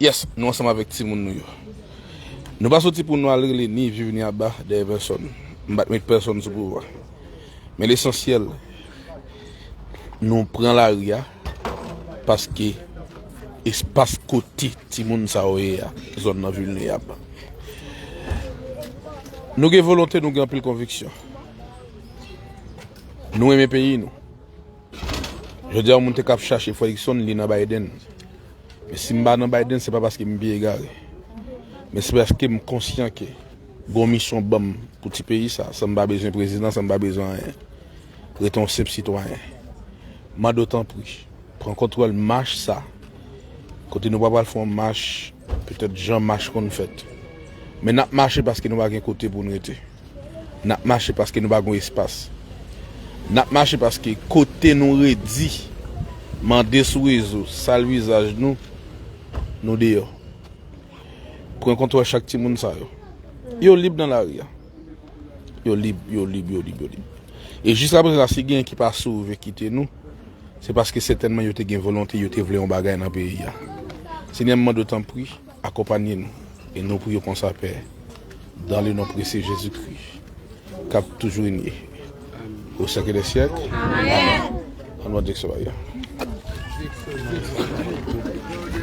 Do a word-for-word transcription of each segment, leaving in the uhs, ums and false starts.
Yes, nou ansanm avèk timoun nou yo. Nou pa soti pou nou al rele ni viv ni aba dèyè pèsòn. M pa t met pèsòn sou pouvwa. Men lesansyèl, nou pran lari a paske espas kote timoun sa yo ye a, zòn nan vilnerab. Nou gen volonte, nou gen anpil konviksyon. Nou renmen peyi nou. Jodi a, yon moun te k ap chache Frè Ickson, li nan Biden. Men si m pa nan Biden, se pa paske m pi egare. Men se paske m konsyan ke gon misyon ban m pou ti peyi sa, san m pa bezwen prezidan, san m pa bezwen anyen. Rete yon senp sitwayen. Mande w tanpri, pran kontwòl mach sa. Kote nou pa pral fè yon mach, petèt jan mach konn fèt. Men n ap mache paske nou pa gen kote pou n rete. N ap mache paske nou pa gen espas. N ap mache paske kote nou redi, mande sou rezo, sal vizaj nou, nou deyò. Pran kontwòl chak timoun sa yo. Yo lib nan lari a. Yo lib, yo lib, yo lib, yo lib. E jiskaprezan la, si gen ki pa sove kite nou, se paske sètènman yo te gen volonte, yo te vle yon bagay nan peyi a. Senyè, m mande w tanpri, akonpanye nou. E nou priye konsa, Pè, dans le nom précieux Jésus-Christ, k ap toujou renye au siècle des siècles. Amèn. Ann mande direksyon bagay la.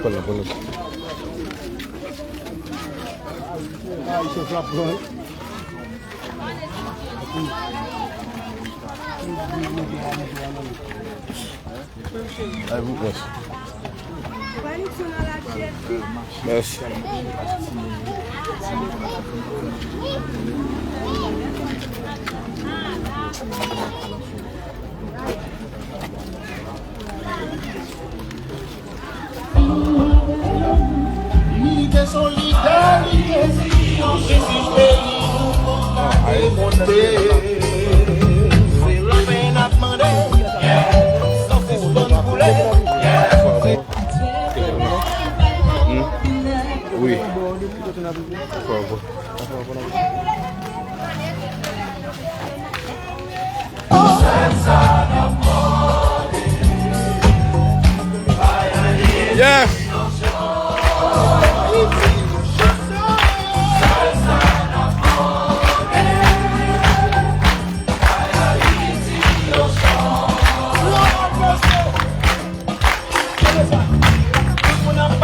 Pran la, pran la. Allez-vous, merci. Merci. Inite, solidarite, Jezi vle nou konsa demonte. Se lapè n ap mande, san sispann koule. Wi. Yes.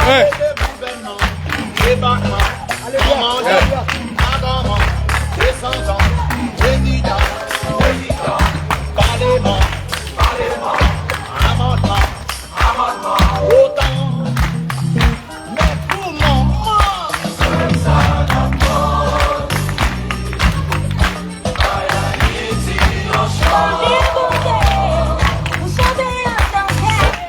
Hey. Depatman, kòmandan, madanman, desandan, prezidan, prezidan, paleman, paleman, amannman, amannman, otan, men pou moman. Chante, Bondye, ou sove an tan fè.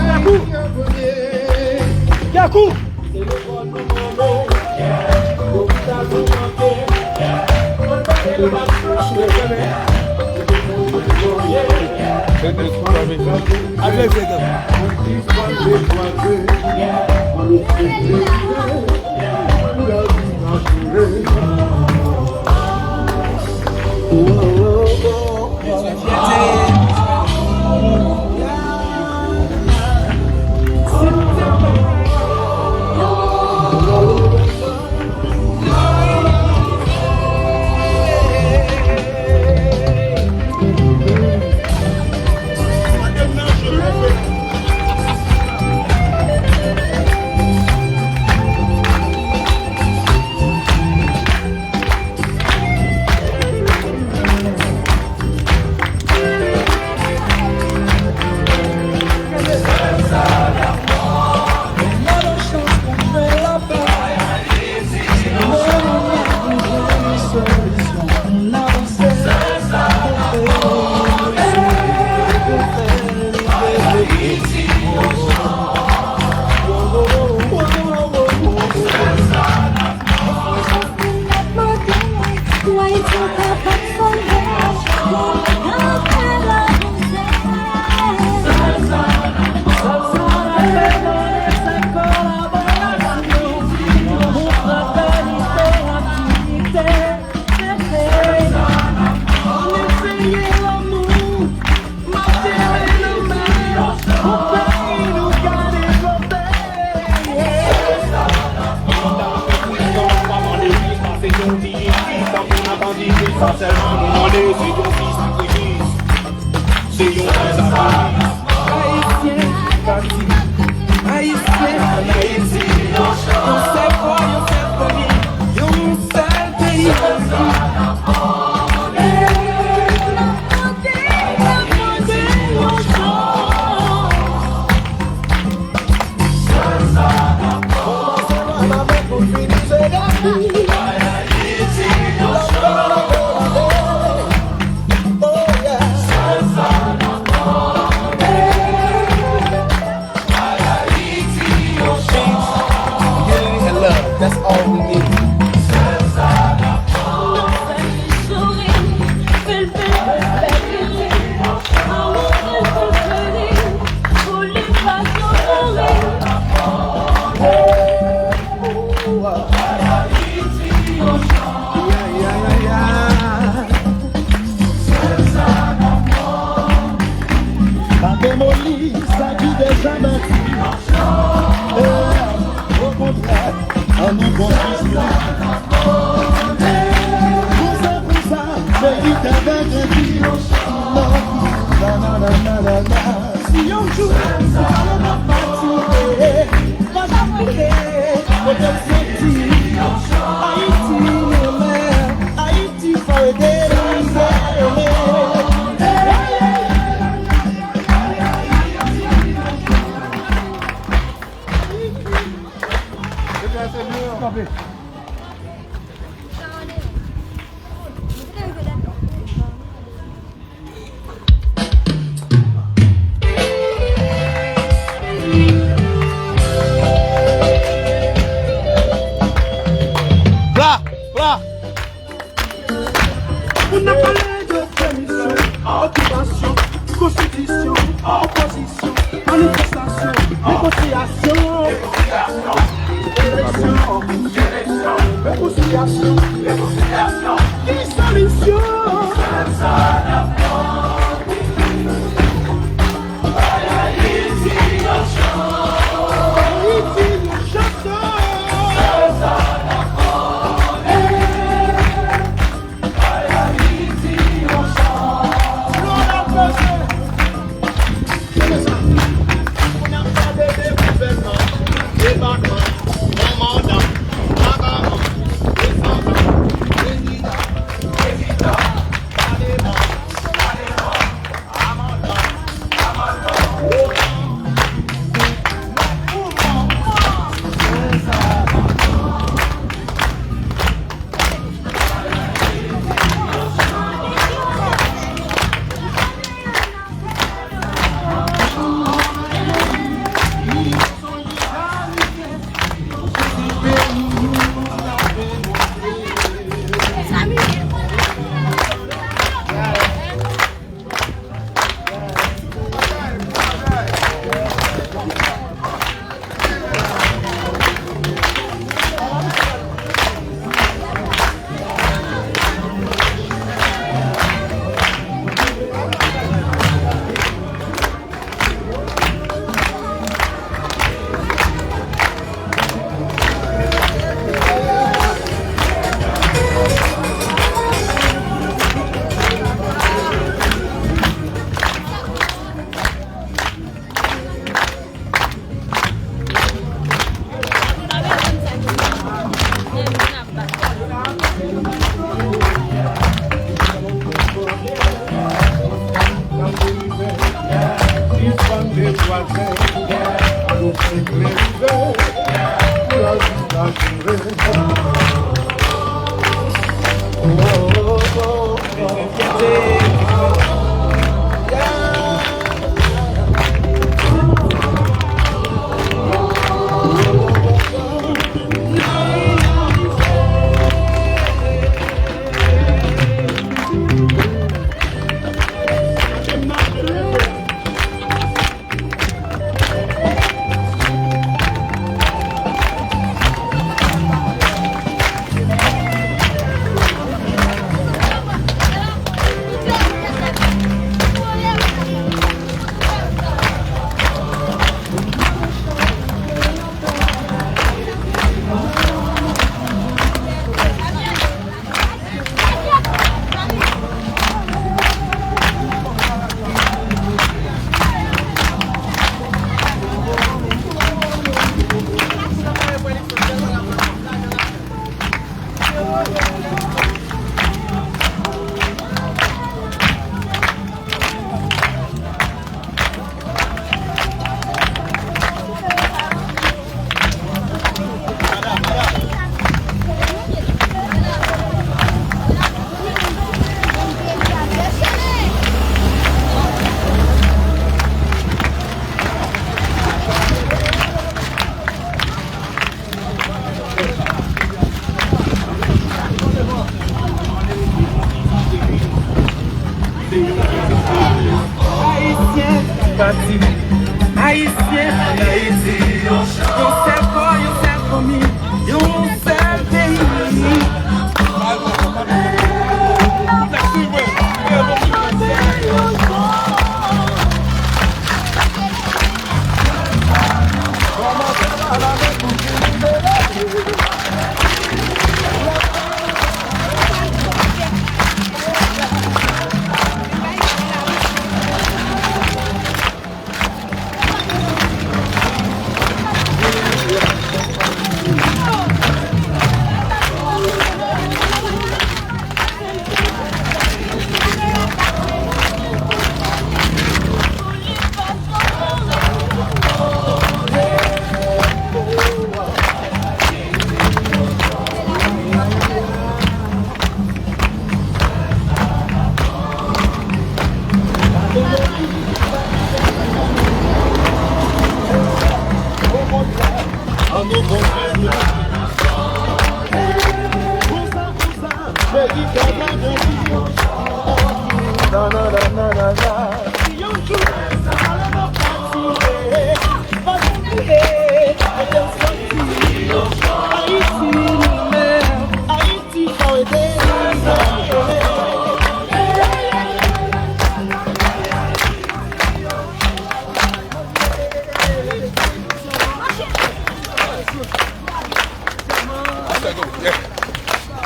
Yakou! Yakou! Pa sèlman nou mande, se yon ti sakrifis. Se yon ti sakrifis. Ayisyen ki pati. Ayisyen ann Ayiti. Yon sèl vwa, yon sèl fanmi, yon sèl peyi. Unity and love, that's all we need. Pa demoli sa ki deja bati. Okontrè, ann nou konstwi sou li. Konsa, konsa, peyi ta va grandi. Nanananana. Si yon jou ou pale m ap pati, pa janm bliye kote m soti. Ayiti m renmen, Ayiti forever. Bla! Bla! Moun nan pale de demisyon, okipasyon, konstitisyon, opozisyon, manifestasyon, negosyasyon, eleksyon, rekonsilyasyon, ki solisyon? Pati Ayisyen an Ayiti, yon sèl kò, yon sèl fanmi, yon sèl peyi.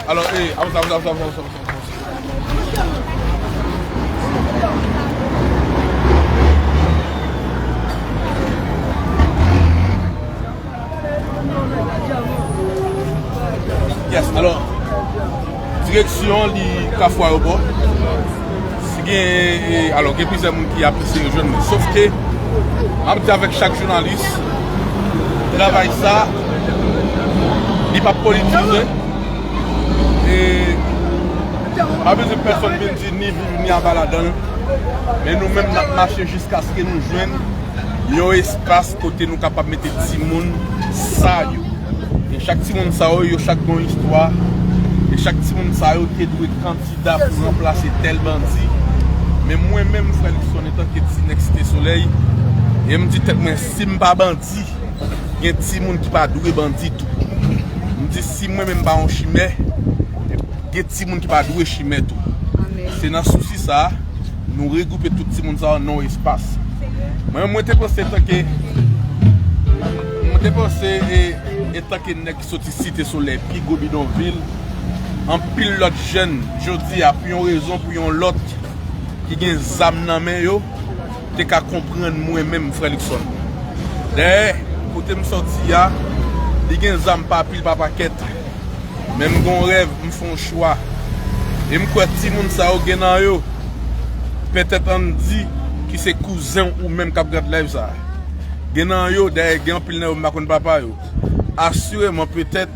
Alò, eh, avanse, avanse, avanse, avanse, avanse, avanse. Yes, alò, direksyon li Kafou Ayewopò. Si gen, e, alò, gen plizyè moun ki ap eseye jwenn mwen. Sof ke, m ap di avèk chak jounalis, travay sa, li p ap politize. E, pa bezwen pèsonn vin di ni viv ni aba ladan l. Men nou menm, n ap mache jiskaske nou jwenn yon espas kote nou kapab mete timoun sa yo. E chak timoun sa yo, yo chak gen yon istwa. E chak timoun sa yo te dwe kandida pou ranplase tèl bandi. Men mwen menm, frè Luckson, antanke ti nèg Site Solèy, e m di tèt mwen, si m pa bandi, gen timoun ki pa dwe bandi tou. M di, si mwen menm pa yon chimè, gen timoun ki pa dwe chimè tou. Amèn. Se nan sousi sa a, nou regwoupe tout timoun sa yo nan yon espas. Mwen, mwen te panse tanke, mwen te panse, e, etanke nèg ki soti Site Solèy, pi gwo bidonvil, anpil lòt jèn, jodi a, pou yon rezon, pou yon lòt, ki gen zam nan men yo, te ka konprann mwen menm, frè Luckson. Dayè, kote m sòti a, li gen zam pa pil, pa pakèt. Men m gon rèv, m fè yon chwa. E m kwè timoun sa yo gen nan yo. Petèt ann di ki se kouzen w ou menm k ap gad live sa. Gen nan yo, dayè gen anpil nan yo m pa konn papa yo. Asireman, petèt,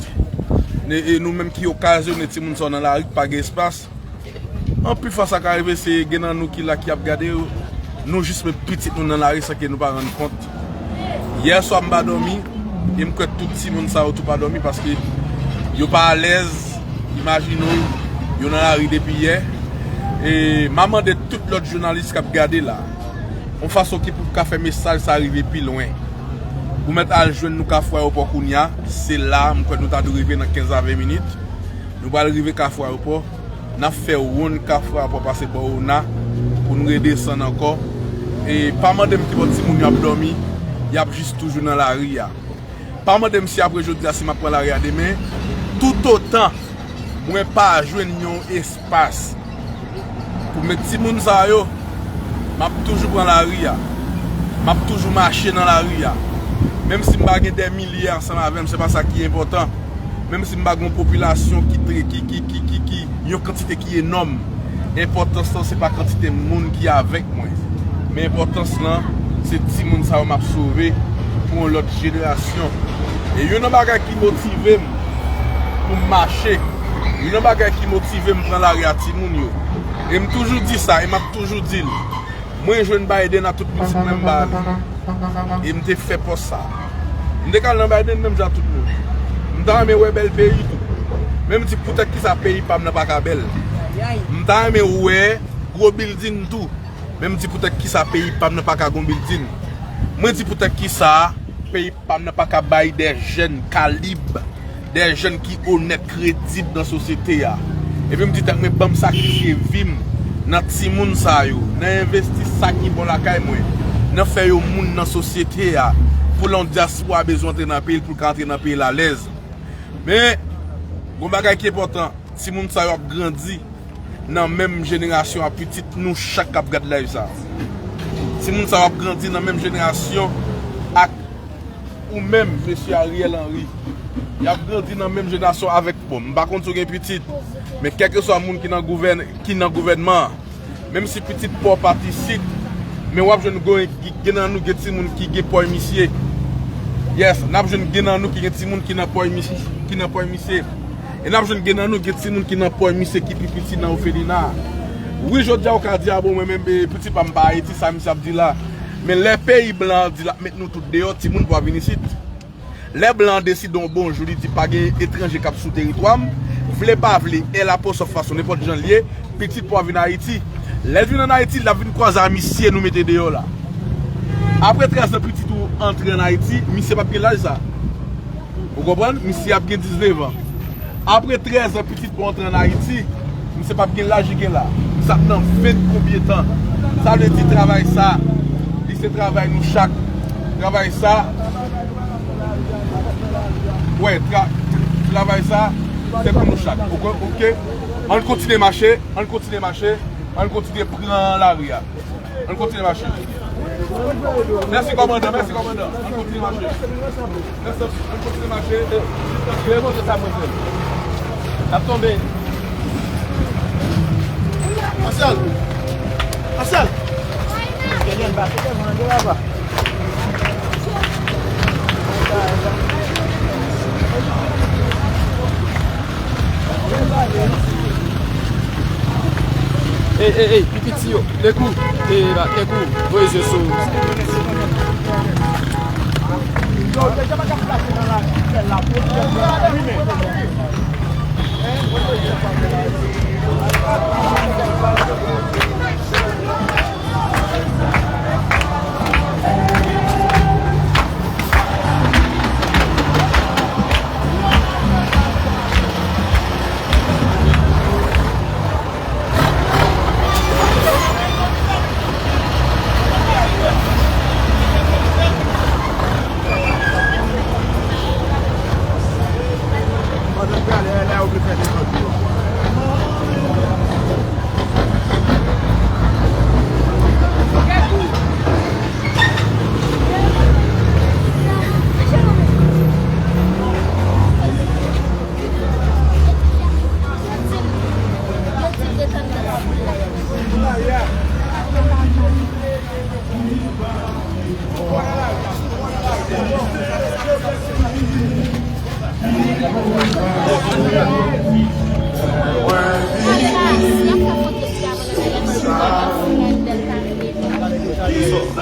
e, e nou menm ki okazyone timoun sa yo nan lari, ki pa gen espas, anpil fwa sa ka rive, se gen nan nou ki la ki ap gade yo, nou jis met pitit nou nan lari san ke nou pa rann kont. Yè swa m pa dòmi, e m kwè tout timoun sa yo tou pa dòmi paske yo pa alèz, imajine w, yo nan lari depi yè. E m a mande tout lòt jounalis k ap gade la, yon fason ki pou ka fè mesaj sa rive pi lwen. Ou mèt al jwenn nou Kafou Ayewopò kounye a, se la, m kwè nou ta dwe rive nan kenz a ven minit. Nou pral rive Kafou Ayewopò. N ap fè wonn Kafou Ayewopò pase bò Ona pou n redesann ankò. E pa mande m kibò timoun yo ap dòmi, y ap jis toujou nan lari a. Pa mande m si apre jodi a si m ap pran lari a demen. Toutotan mwen pa jwenn yon espas pou met timoun sa yo, m ap toujou pran lari a. M ap toujou mache nan lari a. Menm si m pa gen dè milye ansanm avè m, se pa sa ki enpòtan. Menm si m pa gen yon popilasyon ki tre-, ki, ki, ki, ki, ki, yon kantite ki enòm, enpòtans lan se pa kantite moun ki avèk mwen, men enpòtans lan se timoun sa yo m ap sove pou yon lòt jenerasyon. E youn nan bagay ki motive m pou m mache, youn nan bagay ki motive m pran lari a timoun yo. E m toujou di sa, e m ap toujou di l. Mwen jwenn Biden a tout pitit mwen m ba li. E m te fè pòs sa. M te ka al nan Biden menm jan ak tout moun. M ta renmen wè bèl peyi tou. Men m di poutèt kisa peyi pa m nan pa ka bèl. M ta renmen wè gwo bilding tou. Men m di poutèt kisa peyi pa m nan pa ka gon bilding. Mwen di poutèt kisa peyi pa m nan pa ka bay de jèn kalib, de jèn ki onèt, kredib nan sosyete a. Epi m di tèt mwen, ban m sakrifye vi m nan timoun sa yo, nan envesti sa ki bon lakay mwen, nan fè yo moun nan sosyete a, pou lè yon dyaspora bezwen antre nan peyi l, pou l ka antre nan peyi l alèz. Men, gon bagay ki enpòtan, timoun sa yo ap grandi nan menm jenerasyon ak pitit nou chak k ap gad live sa. Timoun sa yo ap grandi nan menm jenerasyon ak ou menm, mesye Ariel Henry. Y ap grandi nan menm jenerasyon avèk, bon, m pa konn si w gen pitit, men kèlkeswa moun ki nan gouvèn-, ki nan gouvènman an, menm si pitit pa w pa t isit, men w ap jwenn gen, gen nan nou gen timoun ki gen pòy misye. Yes, n ap jwenn gen nan nou ki gen timoun ki nan pòy misye, ki nan pòy misye. E n ap jwenn gen nan nou gen timoun ki nan pòy misye ki pi piti nan òfelina. Wi, jodi a ou ka di, a bon, mwen menm, e, pitit pa m pa Ayiti, sa misye ap di la. Men lè peyi blan an di l ap met nou tout deyò, timoun pa vin isit. Lè blan an deside yon bonjou, li di pa gen etranje k ap sou teritwa m, vle pa vle, èl apostwòf fason, nenpòt jan l ye, pitit pa w vin Ayiti. Lè l vin ann Ayiti, l ap vin kwaze a misye nou mete deyò la. Apre trèz an pitit ou antre ann Ayiti, misye p ap gen laj sa. Ou konprann? Misye ap gen diznèf an. Apre trèz an, pitit pa w antre ann Ayiti, misye p ap gen laj li gen la. Misye ap nan ven konbyen tan. Sa vle di travay sa, li se travay nou chak. Travay sa, wè, tra-, travay sa, se pou nou chak. Oke, oke? Ann kontinye mache, ann kontinye mache, ann kontinye pran lari a. Ann kontinye mache. Mèsi, kòmandan, mèsi, kòmandan. Ann kontinye mache. Mèsi, ann kontinye mache. Leve kote sa mwen fè. L ap tonbe. Marcel! Marcel! Kenyan pase devan an de laba. Ey, ey, ey, pi piti yo. Lekou. Ey, la, lekou. Voye zye sou.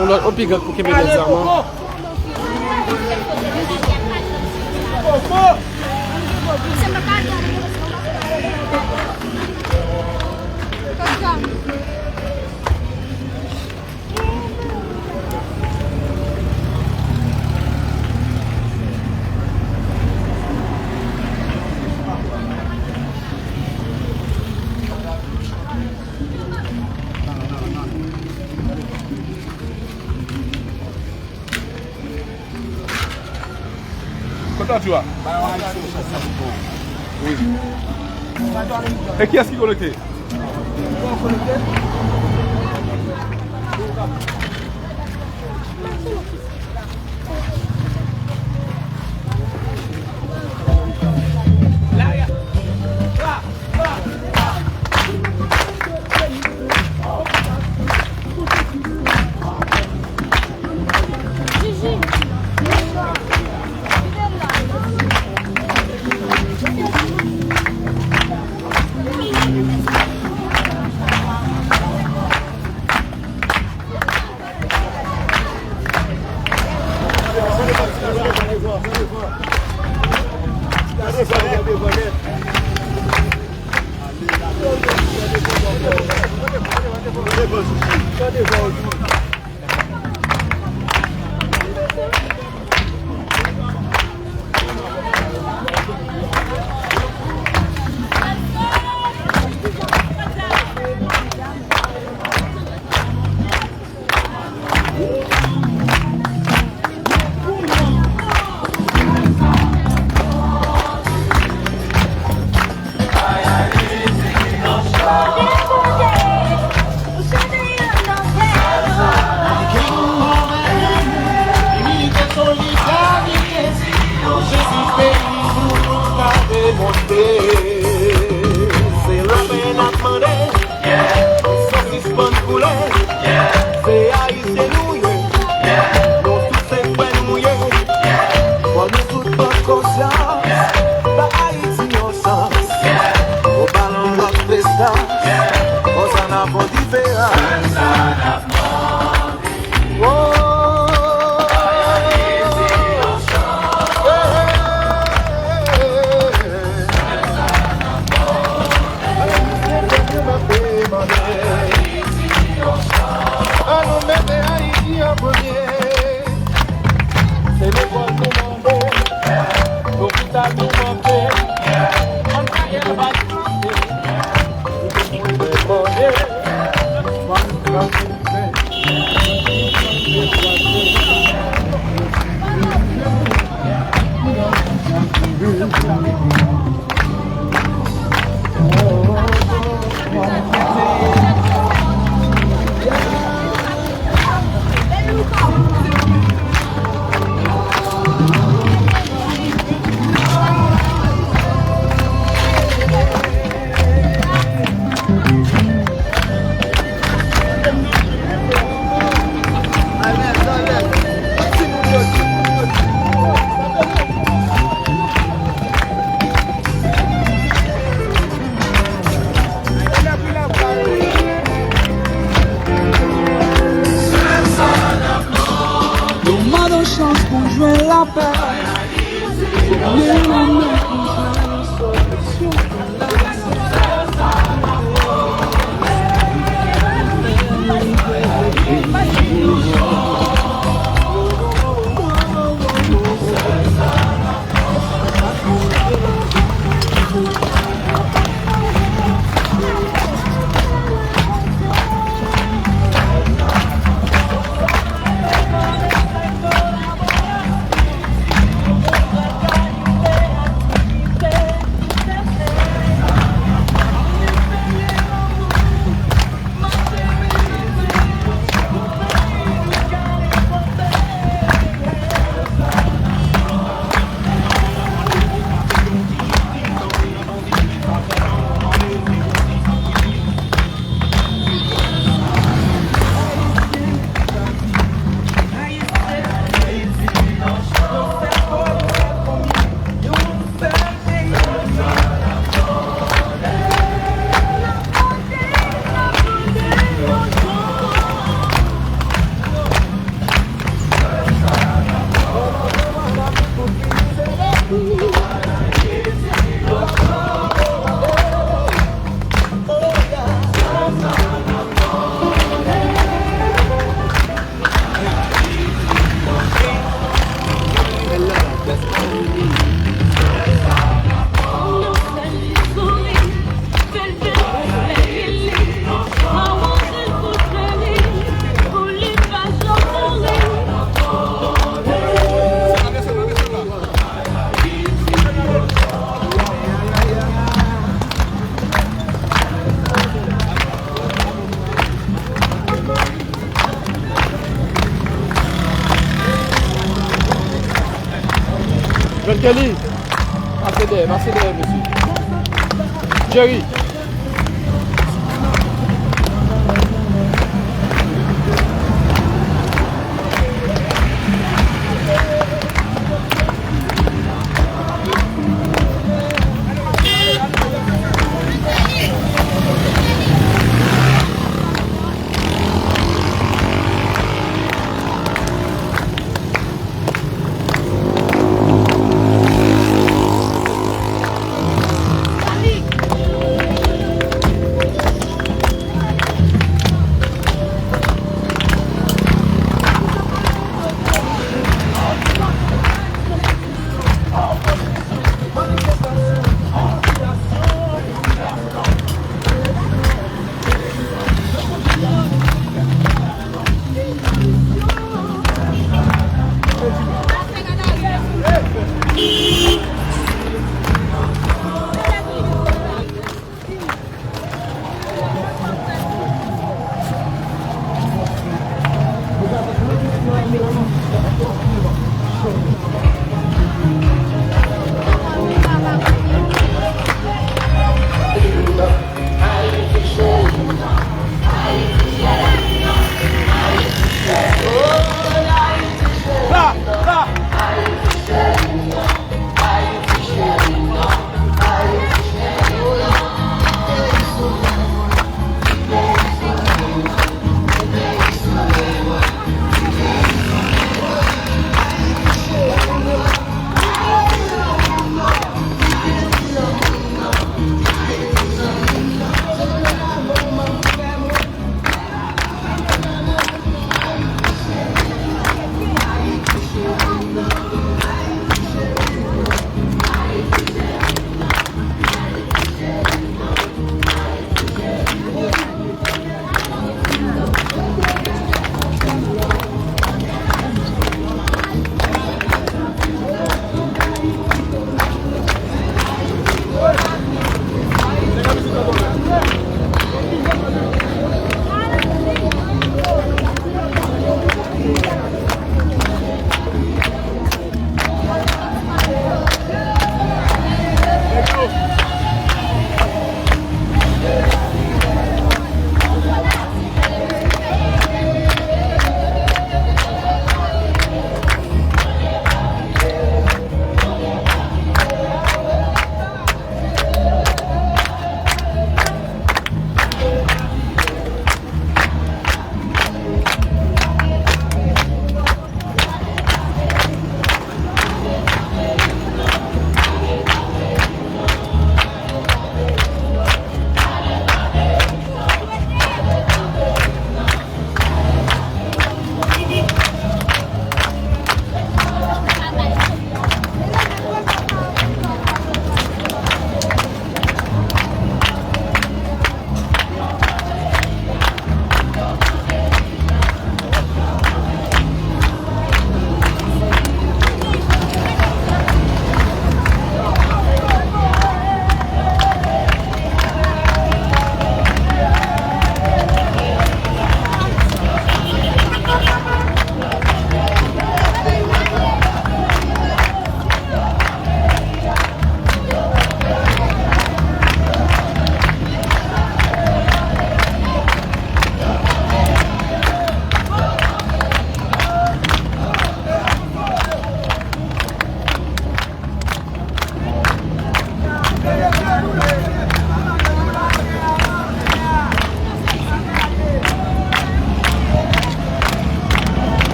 On lòt, on pi gad pou kenbe lòt zam an. Kot radyo a? Wi. E kiyès ki konekte? Inite, solidarite, Jezi peyi nou, nou ka demontre. Se lapè n ap mande, san sispann koule. Se Ayisyen nou ye, nou tout se frè nou ye. Fò nou tout pran konsyans, ba Ayiti yon chans. Yon balon lòt prestans, konsa n ap fè diferans. An nou mete Ayiti an premye. Se lekòl nou mande, lopital nou manke. Ann fè yon bagay. Yon moman de chans pou jwenn lapè. Jwenn Kelly. Pase dèyè, pase dèyè, mesye. Jerry.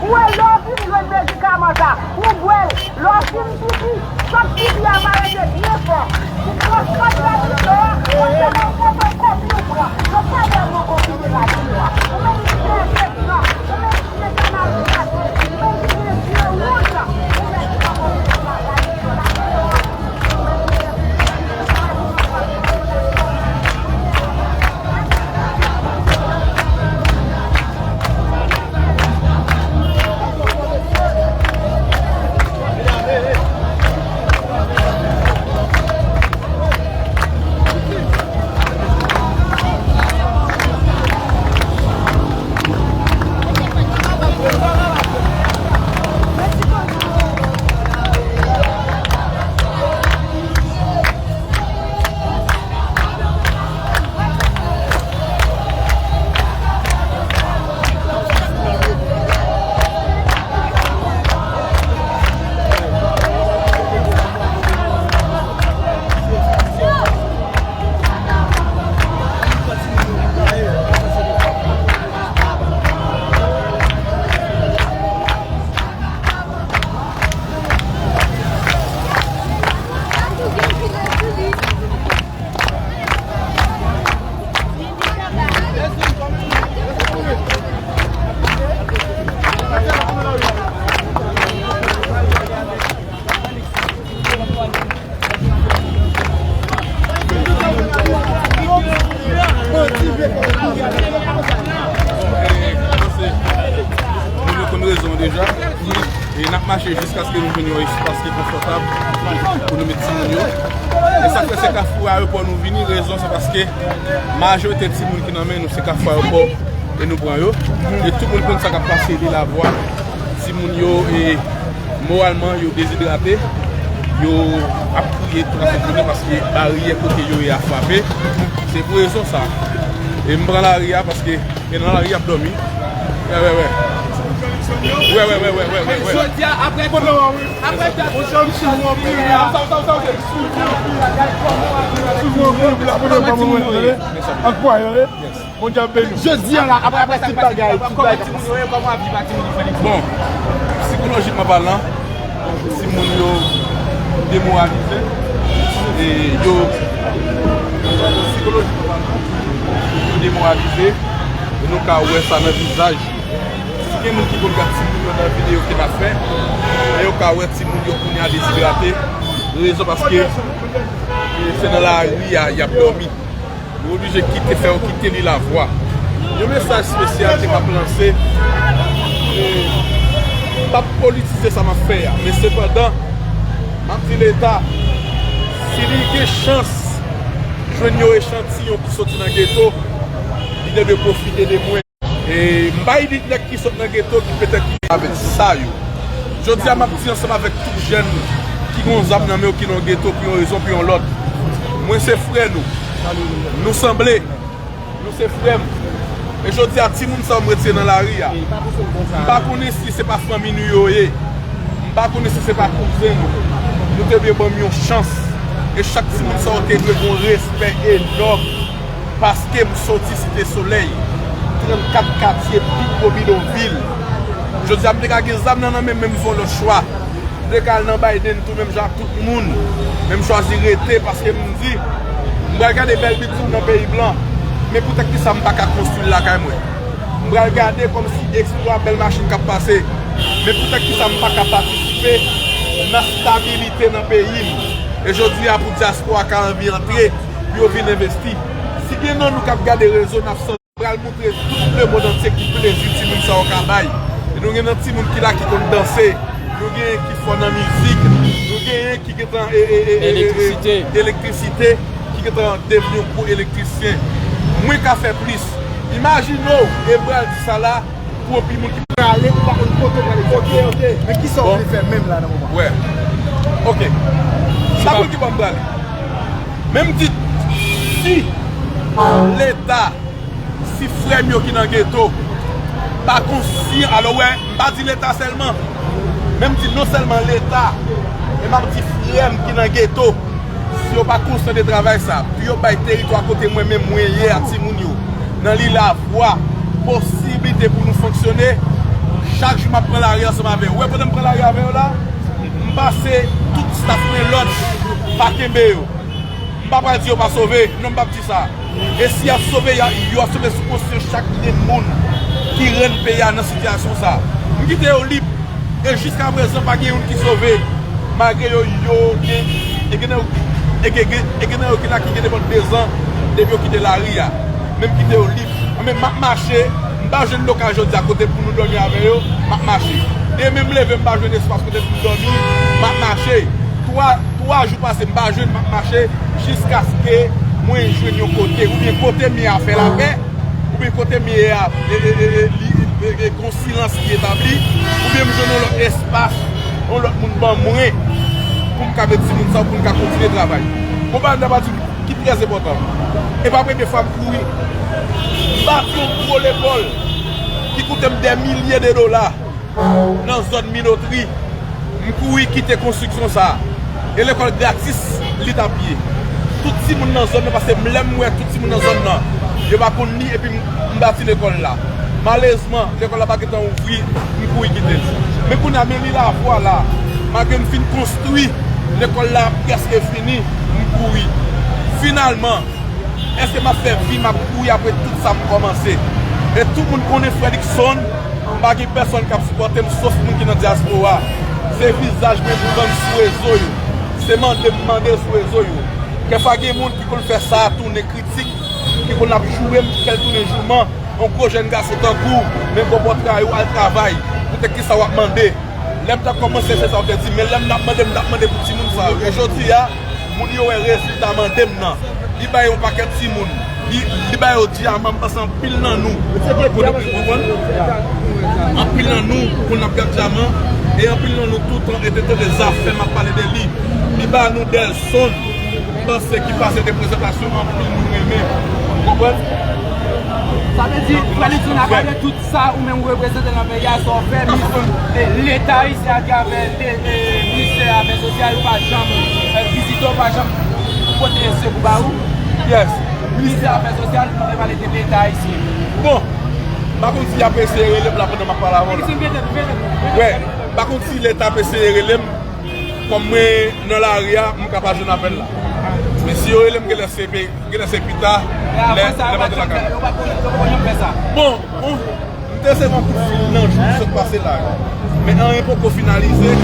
Bwè lè w fin jwenn medikaman sa, ou bwè l. Lè w fin pipi, sòt pipi a, mare l byen fò. Ou pran sòt la bouch ou a, ou fè yon kopi, kopi ou pran. Yo pa vrèman konfime la di yo a. Ou menm ki gen enfeksyon, ou menm ki gen kanal di, ou menm ki gen zye wouj, ou menm ki pa konfime la di yo a. Moun yo konn rezon deja. E n ap mache jiskaske nou jwenn yon espas ki konfòtab pou nou met timoun yo. E sa k fè se Kafou Ayewopò nou vini, rezon se paske majorite timoun ki nan men nou se Kafou Ayewopò e nou pran yo. E tout moun konn sa k ap pase Lil Avwa. Timoun yo, e, moralman, yo dezidrate. Yo ap kriye tout jounen paske baryè kote yo ye a frape. Se pou rezon sa. E m pran lari a paske e nan lari ap dòmi. Wè, wè, wè. Wè, wè, wè, wè, wè, wè, wè. Jodi a, apre, apre, apre, Ak pwa yo, ye. Jodi a la, apre, apre tout bagay, tout bagay. Bon, sikolojikman palan, timoun yo demoralize. E yo, sikolojikman palan, yo demoralize. E nou ka wè sa nan vizaj yo. Si gen moun ki konn gad timoun yo nan videyo ke n ap fè, men yo ka wè timoun yo kounye a dezidrate. Rezon paske, e, se nan lari a y ap dòmi. Yo oblije kite, fè yo kite Lil Avwa. Yon mesaj espesyal ke m ap lanse, e, m p ap politize sa m ap fè a, men sepandan, m ap di Leta, si li gen chans jwenn yon echantiyon ki soti nan geto, li te dwe pwofite de mwen. E m bay li nèg ki sot nan geto ki petèt ki avèk sa yo. Jodi a, m ap di ansanm avèk tout jèn ki gen yon zam nan men yo ki nan geto pou yon rezon, pou yon lòt. Mwen se frè nou. Nou sanble. Nou se frè m. E jodi a, timoun sa yo m retire nan lari a. M pa konnen si se pa fanmi nou yo ye. M pa konnen si se pa kouzen nou. Nou te dwe ban m yon chans. E chak timoun sa yo te dwe gen yon respè enòm. Paske m soti Site Solèy, trannkat katye, Pitbo, bidonvil. Jodi a, m te ka gen zam nan nan men m, men m jwenn yon lòt chwa. M te ka al nan Biden tou, menm jan ak tout moun. Men m chwazi rete paske m di, m pral gade bèl bidzoul nan peyi blan. Men poutèt ki sa m pa ka konstwi l lakay mwen? M pral gade kòmsi eksplwa bèl machin k ap pase. Men poutèt ki sa m pa ka patisipe nan stabilite nan peyi m? E jodi a, pou dyaspora ka anvi antre, pou yo vin envesti. Si gen nan nou k ap gade rezo, n ap santi pral montre tout lemonn antye ki plezi timoun sa yo ka bay. E nou gen nan timoun ki la ki konn danse, nou genyen ki fò nan mizik, nou genyen ki gentan e, e, e, e, e, elektrisite, elektrisite, ki gentan devni yon gwo elektrisyen. Mwen ka fè plis. Imajine w, e m pral di sa la, pou yon pi moun ki prale, ou pa konn kote w prale. Ok, ok. Men kisa w vle fè menm la nan moman? Wè. Ok. Sa pou ki bò m prale? Men m di, si Leta, si frè m yo ki nan geto pa konsyan, alò wè, m pa di Leta sèlman, men m di non sèlman Leta, men m ap di frè m ki nan geto, si yo pa konsyan de travay sa, pou yo bay teritwa kote mwen menm mwen ye a timoun yo, nan Lil Avwa, posiblite pou nou fonksyone, Chak jou m ap pran lari ansanm avè yo. Ou wè pandan m pran lari avè yo la, m pase tout staff mwen lòd, pa kenbe yo. M pa pral di yo pa sove, non, m p ap di sa. E si y ap sove, y a- yo ap sove sou konsyans chak grenn moun ki rann peyi a nan sitiyasyon sa. M kite yo lib. E jiskaprezan, pa gen youn ki sove. Malgre yo, yo gen, e gen nan yo, e gen, gen- e gen nan yo ki la ki gen nenpòt dezan depi yo kite lari a. Men m kite yo lib. Anben, m ap mache, m pa jwenn lokal jodi a kote pou nou dòmi avè yo, m ap mache. Demen m leve, m pa jwenn espas kote pou m dòmi, m ap mache. Twa, twa jou pase, m pa jwenn, m ap mache jiskaske mwen jwenn yon kote, oubyen kote m ye a fè lapè, oubyen kote m ye a, e, e, e, e, li, e, e, gon silans ki etabli, oubyen m jwenn yon lòt espas, yon lòt moun ban mwen, pou m ka met timoun sa yo, pou m ka kontinye travay. Gon bagay m ta pral di ki trè enpòtan. E pa premye fwa m kouri. M bati yon gwo lekòl ki koute m dè milye de dola nan zòn Minotri. M kouri kite konstriksyon sa a. E lekòl gratis li t ap ye. Tout timoun nan zòn nan, paske m, lè m wè tout timoun nan zòn nan, yo pa konn li, epi m, m bati lekòl la. Malerezman, lekòl la pa gentan ouvri, m kouri kite l. Men kounye a, men li la vwa la. Malgre m fin konstwi, lekòl la prèske fini, m kouri. Finalman, èske m ap fè vi m ap kouri apre tout sa m kòmanse? E tout moun konnen frè Luckson, m pa gen pèsòn k ap sipòte m, sof moun ki nan dyaspora. Se vizaj mwen m vann sou rezo yo. Se mande m mande sou rezo yo. Kèfwa gen moun ki konn fè sa a tounen kritik, ki konn ap joure m, fè l tounen jouman. Yon gwo jèn gason tankou w, men konpòtre w, al travay. Poutèt kisa w ap mande? Lè m t ap kòmanse, se sa w te di, men lè m t ap mande, m t ap mande pou timoun sa yo. E jodi a, moun yo wè rezilta mande m nan. Li bay yon pakèt timoun. Li, li ba yo dyaman, m panse anpil nan nou. Kote, ou konprann? Anpil nan nou, pou n ap gad dyaman, e anpil nan nou toutan e te tande zafè m ap pale de li. Li ba nou Delson. M panse ki pase de prezantasyon anpil moun renmen. Ou konprann? Sa vle di, frè Luckson, apre de tout sa ou menm ou reprezante nan peyi a, sa w fè, Leta ayisyen atravè Ministè Afè Sosyal pa janm, eh, vizite w, pa janm pote sekou ba ou? Yes. Ministè Afè Sosyal, nou te pale de Leta ayisyen. Bon, m pa konn si y ap eseye rele m la pandan m ap pale avè w la. Wè, m pa konn si Leta ap eseye rele m. Kòm mwen nan lari a, m ka pa jwenn apèl la. Men si yo rele m, genlè se pe- genlè se pita, lè, lè m antre lakay mwen. Bon, bon, m te resevwa kout fil nan jou ki sot pase la yo. Men anyen poko finalize.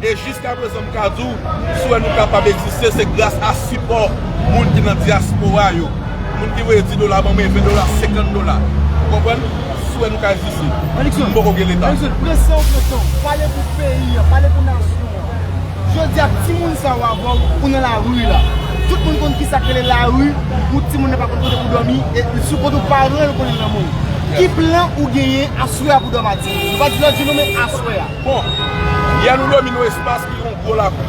E jiskaprezan, m ka di w, si w wè nou kapab egziste, se gras a sipò moun ki nan dyaspora yo. Moun ki voye dis dola ban mwen, ven dola, senkant dola. Ou konprann? Si w wè nou ka egziste. M poko gen Leta. Pran san w, pran san w. Pale pou peyi an, pale pou nasyon an. Jodi a, timoun sa yo avè w, ou nan lari la. Tout moun konn kisa k rele lari, yon timoun nan pa konn kote pou dòmi, e sou kont ou paran l konnen l nan men w. Ki plan ou genyen aswè a pou dòmi a, timoun? Nou pa di lòt jou non, men aswè a. Bon, yè nou dòmi nan espas ki yon gwo lakou.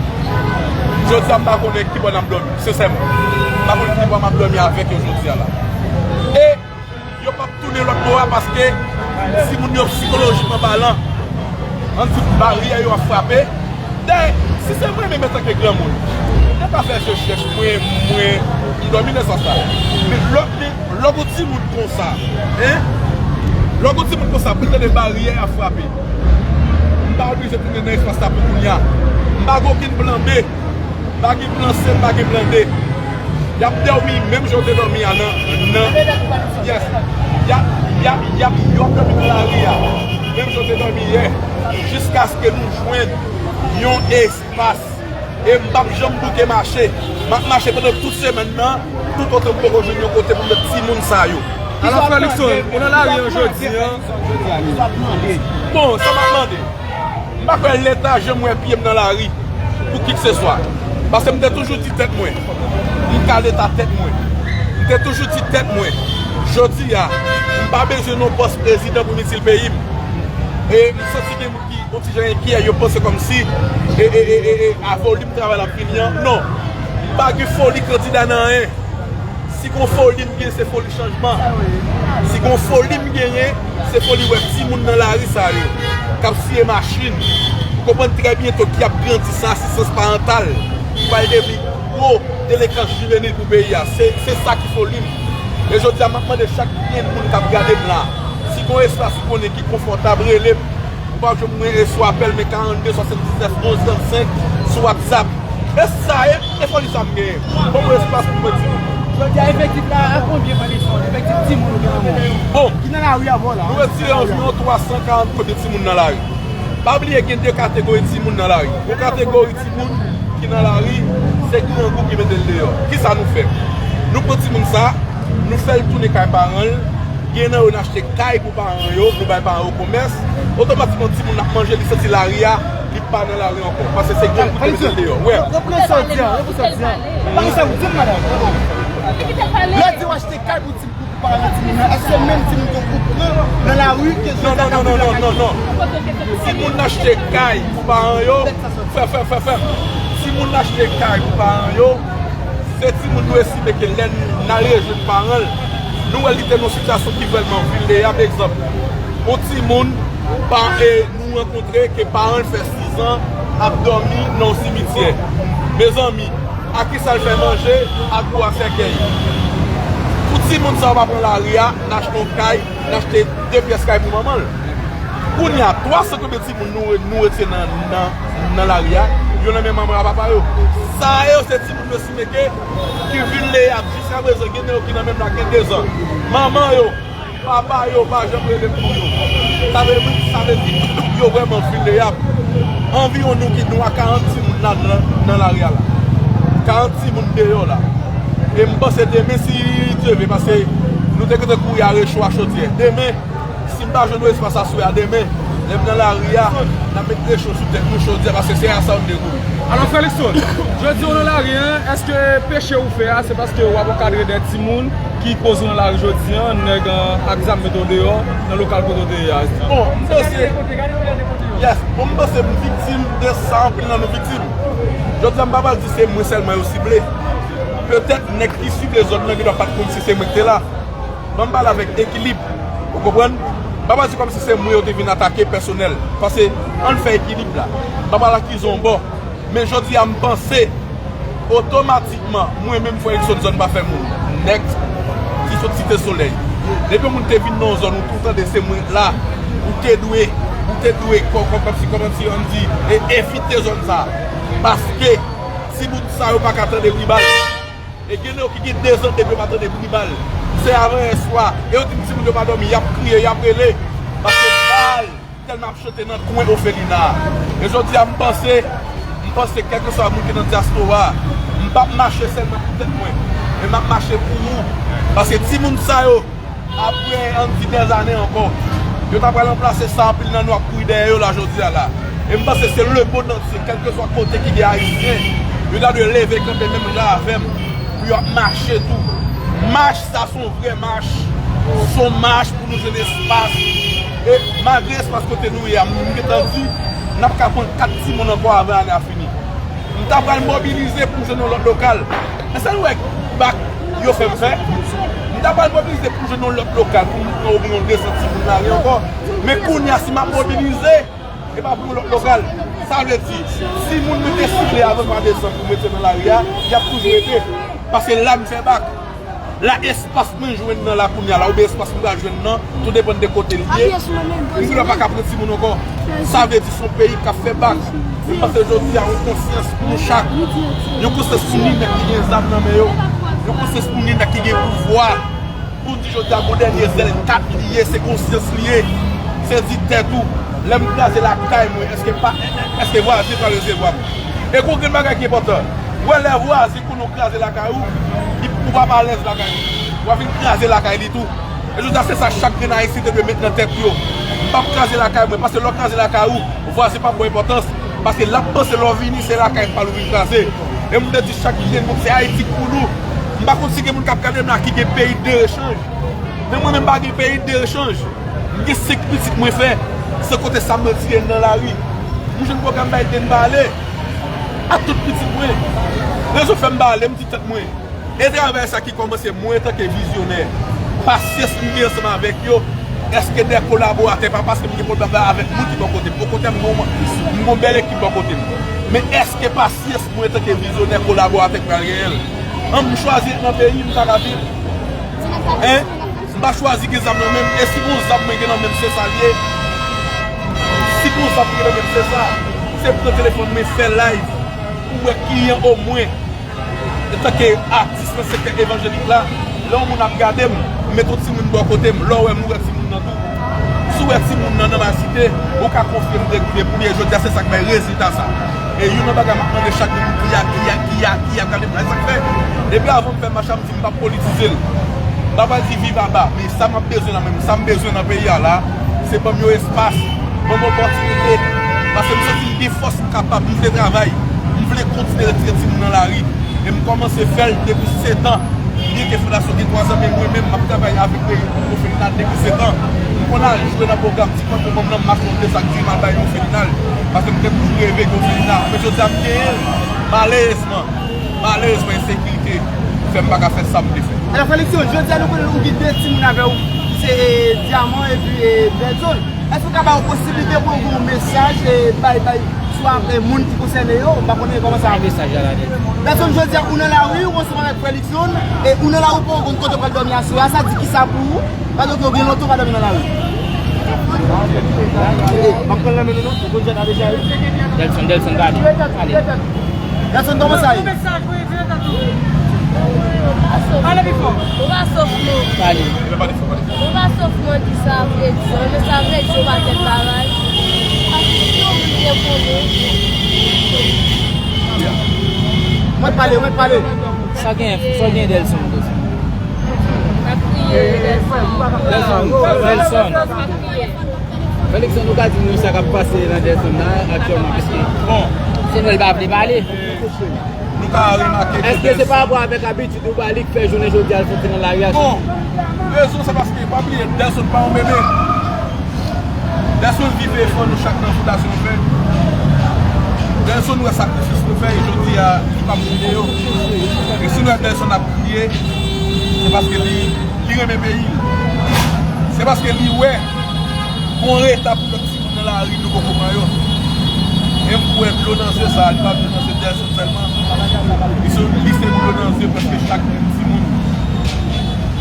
Jodi a, m pa konnen ki bò n ap dòmi, sensèman. M pa konnen ki bò m ap dòmi avèk yo jodi a la. E Yo p ap tounen lòt bò a paske timoun yo sikolojikman palan, ann di baryè yo ap frape. Dayè, si se mwen menm antanke granmoun, m te ka fè je chèch mwen, mwen, m dòmi nan sans la. Men lè w, men lè w gon timoun konsa, en, lè w gon timoun konsa, pou l tande baryè ap frape, m pa oblije tounen nan espas la pou kounye a. M pa gen okenn plan B. M pa gen plan C, m pa gen plan D. Y ap dòmi menm jan w te dòmi a nan, nan, yes. Y ap, y ap, y ap, yo ap dòmi nan lari a, menm jan w te dòmi yè, jiskaske nou jwenn yon espas. E m p ap janm bouke mache. M ap mache pandan tout semèn nan, toutotan m poko jwenn yon kote pou m met timoun sa yo. Alò, frè Luckson, ou nan lari an jodi a? Bon, sa m ap mande. M pa kwè Leta janm wè pye m nan lari pou kikseswa. Paske m te toujou di tèt mwen, m ka Leta tèt mwen. M te toujou di tèt mwen, jodi a, m pa bezwen non pòs prezidan pou m itil peyi m. E m santi gen moun ki yon ti jan enkyè, yo panse kòmsi, e, e, e, e, e, a volim travay la ap fini an. Non. M pa gen foli kandida nan anyen. Si gon foli m gen, se foli chanjman. Si gon foli m genyen, se foli wè timoun nan lari sa yo k ap siye machin. Ou konprann trè byento ki ap grandi san asistans parantal, ki pral devni gwo delenkans jivenil pou peyi a. Se, se sa ki foli m. E jodi a, m ap mande chak grenn moun k ap gade m la, si gon espas ou konnen ki konfòtab, rele m. W ap jwenn mwen e sou apèl, men karannde swasanndiznèf onz trannsenk sou WhatsApp. E sa e, e foli sa m genyen. Ban mwen espas pou mwen di nou. Jodi a, efektif la, a konbyen, Felixson? Efektif timoun ou gen nan men w? Bon, ki nan lari avè w la? Nou retire anviwon twa san karant kote timoun nan lari. Pa bliye gen de kategori timoun nan lari. Yon kategori timoun ki nan lari, se grangou ki mete l deyò. Kisa nou fè? Nou pran timoun sa, nou fè l tounen kay paran l, gen nan yo n achte kay pou paran yo, nou bay paran yo komès, otomatikman timoun ap manje, li santi lari a, li pa nan lari ankò. Paske se grangou ki mete l deyò. Wè. Reprann sa w di an, reprann sa w di an. Pale sa w di m, madanm. Lè di w achte kay pou ti, pou paran timoun nan, èske menm timoun yo ou pran nan lari ke jodi a k ap viv lakay? Non, non, non, non, non. Timoun achte kay pou paran yo, fè, fè, fè, fè. Timoun achte kay pou paran yo, se timoun nou estime ke lè n al rejwenn paran l, nou wè li te nan yon sitiyasyon ki vrèman vilnerab. Egzanp, yon timoun pa, e, nou rankontre ke paran l fè sizan ap dòmi nan yon simityè. Mezanmi, a kisa l fè manje? Ak bwa sèkèy. Pou timoun sa yo pa pran lari a, n achte yon kay, n achte de pyès kay pou manman l. Kounye a, twa san konbyen timoun nou, nou retire nan, nan, nan lari a, yo nan men manman ak papa yo. Sa yo se timoun yo sitike ki vilnerab jiskaprezan, gen nan yo ki nan menm la gen dezan. Manman yo, papa yo pa janm rele pou yo. Sa vle, sa vle di, yo vrèman vilnerab. Anviwon nou ki nou a karant timoun la nan, nan lari a la. Karant timoun deyò la. E m panse demen, si Dye vle, paske nou te gentan kouri a recho a chodyè. Demen, si m pa jwenn yon espas aswè a, demen, lè m nan lari a, n ap met recho sou tèt nou, chodyè, paske se a sa yo n dekouvri. Alò, Felixson, jodi w nan lari a, èske peche ou fè a, se paske w ap ankadre de timoun ki poze w nan lari jodi a, nèg, e, ak zam mete w deyò, nan lokal kote w te ye a? Bon, m panse, yes, bon, m panse m viktim de sa, anpil nan nou viktim. Jodi a, m pa pral di se mwen sèlman yo sible. Petèt, nèg ki sible zòn nan, gen dwa pa t konn si se mwen ki te la. Ban m pale avèk ekilib. Ou konprann? M pa pral di kòmsi se mwen yo te vin atake pèsonèl. Paske, ann fè ekilib la. M pa pral akize yon bò. Men jodi a, m panse, otomatikman, mwen menm, Frè Wilson, zòn pa fè moun. Nèg ki sot Site Solèy. Depi yon moun te vin nan yon zòn, ou tou tande se mwen k la. Ou te dwe, ou te dwe, kò-, kò-, kòmsi, kòmsi, ann di, e, evite zòn sa. Paske, timoun sa yo pa ka tande bri bal. E gen nan yo ki gen dezan depi yo pa tande bri bal. Se avanyè swa. E yo di m timoun yo pa dòmi, y ap kriye, y ap rele. Paske bal tèlman ap chante nan kwen òfelina a. E jodi a, m panse, m panse kèlkeswa moun ki nan dyaspora a, m p ap mache sèlman pou tèt mwen, men m ap mache pou ou. Paske timoun sa yo, apre, ann di, dèzane ankò, yo ta pral ranplase sa anpil nan nou ap kouri dèyè yo la jodi a la. E m panse se lemond antye, kèlkeswa kote ki gen Ayisyen, yo ta dwe leve kanpe menm jan avè m pou yo ap mache tou. Mach sa se yon vrè mach. Se yon mach pou nou jwenn espas. E malgre espas kote nou ye a, m gentan di, n ap ka pran kat timoun ankò avan ane a fini. M ta pral mobilize pou m jwenn yon lòt lokal. Èske nou wè bak yo fè m fè? M ta pral mobilize pou m jwenn yon lòt lokal pou m pran omwen yon de san timoun lari ankò. Men kounye a, si m ap mobilize, e pa pou yon lòt lokal. Sa vle di, timoun mwen te sible avan mwa desanm pou mete nan lari a, y ap toujou rete. Paske la m fè bak. La espas mwen jwenn nan la kounye a la, oubyen espas mwen pral jwenn nan, tou depann de kote l ye. M gen dwa pa ka pran timoun ankò. Sa vle di se yon peyi k ap fè bak. M panse jodi a yon konsyans pou nou chak. Yon konsyans pou ni nèg ki gen zam nan men yo. Yon konsyans pou ni nèg ki gen pouvwa. Pou di jodi a gon dènye zèl kat li ye, se konsyans li ye. Se di tèt ou. Lè m kraze lakay mwen, èske pa, èske vwazen pral resevwa m? E gon grenn bagay ki enpòtan. Ou wè lè vwazen konnen w kraze lakay ou, li, ou p ap alèz lakay ou. W ap vin kraze lakay li tou. E jodi a se sa chak grenn Ayisyen te dwe met nan tèt yo. M p ap kraze lakay mwen, paske lè w kraze lakay ou, vwazen p ap ba w enpòtans. Paske l ap panse lè w vini, se lakay pa l ou vin kraze. E m te di chak grenn moun, se Ayiti k pou nou. M pa konn si gen moun k ap gade m la ki gen peyi de rechanj. Men mwen menm pa gen peyi de rechanj. M gen senk pitit mwen fè. Se kote sa m retire nan lari. M jwenn pwogram bay de m pa ale. A tout pitit mwen. Rezon fè m pa ale, m di tèt mwen. E travay sa ki kòmanse mwen antanke vizyonè. Pasyans m gen ansanm avèk yo. Èske de kolaboratè, pa paske m gen pwoblèm la avèk moun ki bò kote m. Okontrè, m gen, m gen yon bèl ekip bò kote m. Men èske pasyans mwen antanke vizyonè, kolaboratè k pral genyen l? An m chwazi ret nan peyi m, m ta ka viv. Hein? M pa chwazi gen zam nan men m. E si gon zam mwen gen nan men m, se sa l ye. Si Pou sa pou rele menm se sa. Se pran telefòn mwen fè live pou wè kijan omwen, antanke atis nan sektè evanjelik la, lè yon moun ap gade m, m met yon timoun bò kote m, lè w wè m, ou wè timoun nan tou. Si w wè timoun nan nan Masite, ou ka konfime m de, de premye jodi a, se sa k bay rezilta sa. E youn nan bagay m ap mande chak moun, kiya, kiya, kiya, kiya, gade m la, e sa k fè, depi avan m fè mach la, m di m p ap politize l. M pa pral di viv aba, men sa m ap bezwen la menm, sa m bezwen nan peyi a la, se ban m yon espas, ban m opòtinite. Paske m santi m gen fòs, m kapab, m vle travay, m vle kontinye retire timoun nan lari. E m kòmanse fè l depi sèt an. Byenke fondasyon gen twa zan, men mwen menm, m ap travay avèk orfelina depi sèt an. M konn al jwe nan pwogram ti kòk pou ban m nan m achte yon de sak dimen m al bay yon orfelina. Paske m te toujou reve gen orfelina. Men jodi a m genyen l. Malerezman, malerezman, ensekirite fè m pa ka fè sa m vle fè. Alò, Felixson, jodi a nou konnen ou gen de timoun avè w, ki se, e, Dyaman epi, e, Delson. Èske w ka ba yo posiblite pou yo gen yon mesaj, e, bay, bay, swa, e, moun ki konsène yo? M pa konnen kòman sa. Bay mesaj la, la, Delson. Delson, jodi a, ou nan lari, ou ansanm avèk Felixson, e ou nan lari, ou poko konn kote w pral dòmi aswè a, sa di kisa pou ou? Paske ou gen lontan ou pa dòmi nan lari. E, m ap pran nan men nou, non? Ou konn jwèt la deja, wi. Delson, Delson, gade. Ale. Delson, kòman sa ye? Pale pi fò. Ou pa sof non. Pale. Ou pa sof non, di sa vre di. Ou men sa vre di, ou pa fè travay. Paske si yon moun te konnen. Mwen pale, mwen pale. Sa gen, sa gen Delson, Delson. Pa kriye, Delson. Delson, Delson. Pa kriye. Felixson, nou ka di nou sa k ap pase nan Delson nan aktyèlman, piske, bon, se nou l pa vle pale. Nou ka remake ke Èske se pa rapò avèk abitid ou ba li k fè jounen jodi a l soti nan lari a? Bon, rezon se paske, pa bliye, Delson pa yon bebe. Delson viv efò nou chak nan fondasyon nou fè. Delson wè sakrifis nou fè, e jodi a, li p ap bliye yo. E si nou wè Delson ap kriye, se paske li, li renmen peyi l. Se paske li wè gon reta pou lòt timoun nan lari nou poko pran yo. E m kwè dlo nan zye sa, li pa dlo nan zye Delson sèlman. Li se, li se dlo nan zye prèske chak grenn timoun.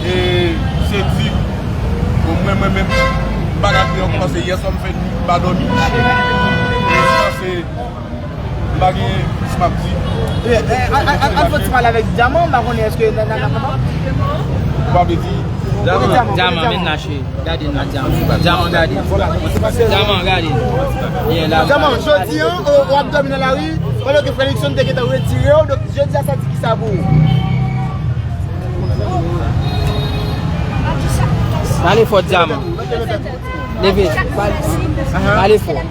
E se di, bon, mwen, mwen menm, m pa ka kriye ankò paske yè swa m fè nuit m pa dòmi. E sa se M pa gen plis m ap di. E, e, a, a, a, al fè ti pale avèk Dyaman, m pa konnen èske nan, nan, nan, nan. Ou pa vle di? Dyaman, Dyaman, men lache. Gade nan Dyaman. Dyaman, gade. Dyaman, gade. Yeah, la. Dyaman, jodi a, ou, ou ap dòmi nan lari, pandan ke Felixson te gentan retire w, donk jodi a sa di kisa pou ou? Pale fò, Dyaman. Leve. Pale fò. Leve.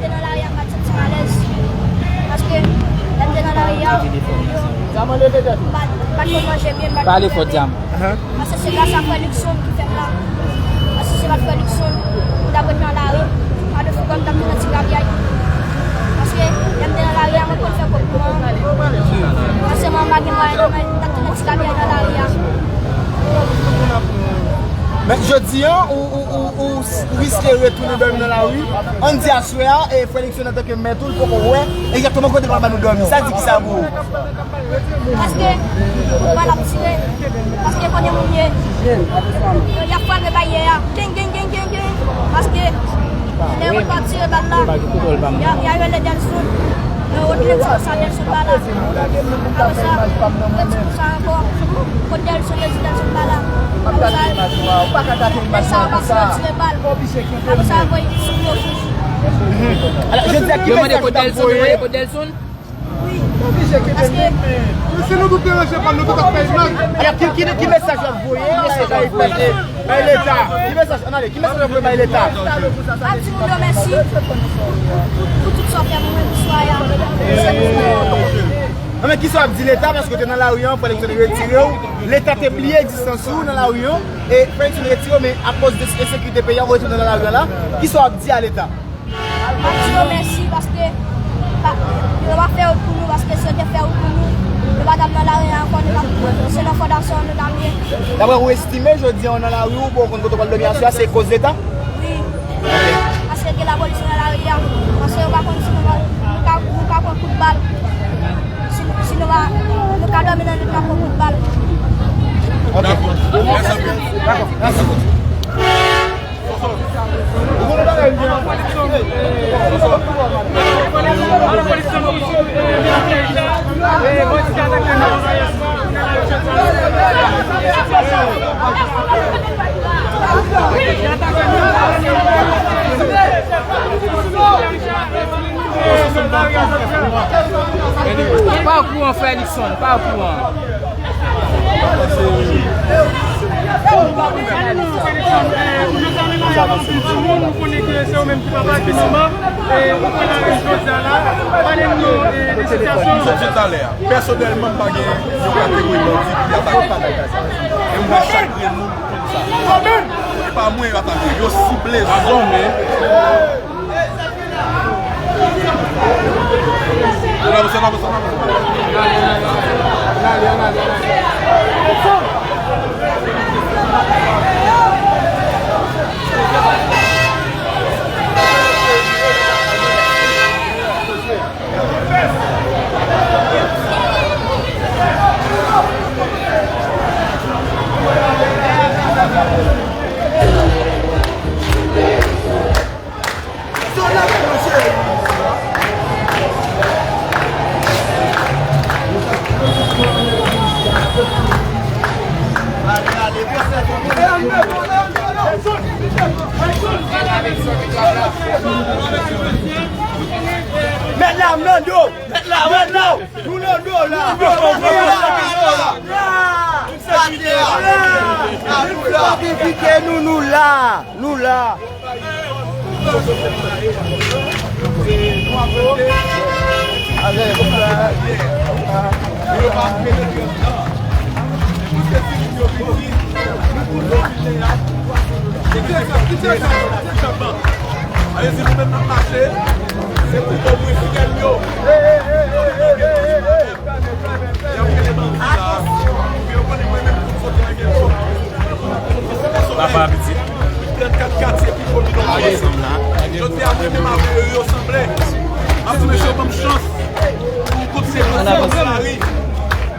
Pale fò, Dyaman. Paske se gras a frè Luckson ki fè m la. Paske si se pa t frè Luckson, m t ap ret nan lari. Pa de fou kòm m t ap tou nan ti rabyay. Paske lè m te nan lari a, mwen konn fè kòb pou mwen. Paske mwen pa gen mwayen nan men, m t ap tou nan ti rabyay nan lari a. Men jodi a, ou, ou, ou, ou riske retounen dòmi nan lari. Ann di aswè a, e, frè Luckson antanke mèt ou, l poko wè egzakteman kote l pral ba nou dòmi. Sa di kisa pou ou? Paske, kout bal ap tire. Paske konnen moun ye. Y ap frape bay yè a. Geng, geng, geng, geng, geng. Paske, lè yo t ap tire bal la, y a, y a rele Delson. Yo retire ti konsa Delson pa la. Apre sa, yo ti konsa ankò. Kot Delson, yo di Delson pa la. Apre sa, lè sa yo pase, yo tire bal. Apre sa, yo voye sou yo. Alò, jodi a, ki mesaj ou t ap voye? Wi. Paske si nou tout te ranje pa n, nou tout ap fè imaj. Alò, ki, ki, ki mesaj w ap voye? Mesaj w ap voye bay Leta? Ki mesaj, ann ale, ki mesaj w ap voye bay Leta? M ap di moun yo mèsi pou, pou tout sa w fè pou mwen, pou sware a. Se pou mwen. Non, men kisa w ap di Leta? Paske w te nan lari a, frè Luckson retire w. Leta te bliye egzistans ou nan lari a. E frè Luckson retire w, men akoz de ensekirite peyi a, ou retounen nan lari a la. Kisa w ap di a Leta? M ap di yo mèsi paske pa, yo pa fè wout pou nou, paske si yo te fè wout pou nou, nou pa t ap nan lari a ankò, nou t ap, se nan fondasyon nou t ap ye. Daprè ou estime, jodi a w nan lari, ou poko konn kote w pral dòmi aswè a, se koz Leta? Wi. Paske gen lapolis nan lari a, paske yo pa konn si nou ka, nou ka, nou ka pran kout bal. Si, si nou pa, nou ka dòmi nan lari a, pran kout bal. Ok. Dakò. Mèsi. Ou konnen bagay m gen an. Pa okouran, frè Nixon, pa okouran. Ou konnen ke se ou menm ki papa, ki manman, e ou pran lari jodi a la, pale nou, e, de sitiyasyon. Jan m di talè a, pèsonèlman, m pa gen yon kategori bandi ki atake m. E m wè chak grenn moun konn sa. E pa mwen yo atake, yo sible zòn. Mèt la, m nan do. Mèt la, mèt la. Nou nan do la. Nou nan do la. La. Nou la. Nou la. Papa pitit. Trannkat katye pi pòv nan peyi. Jodi a, mwen menm avè yo, yo sanble. M ap di mesye yo ban m chans pou m kontinye pase nan lari.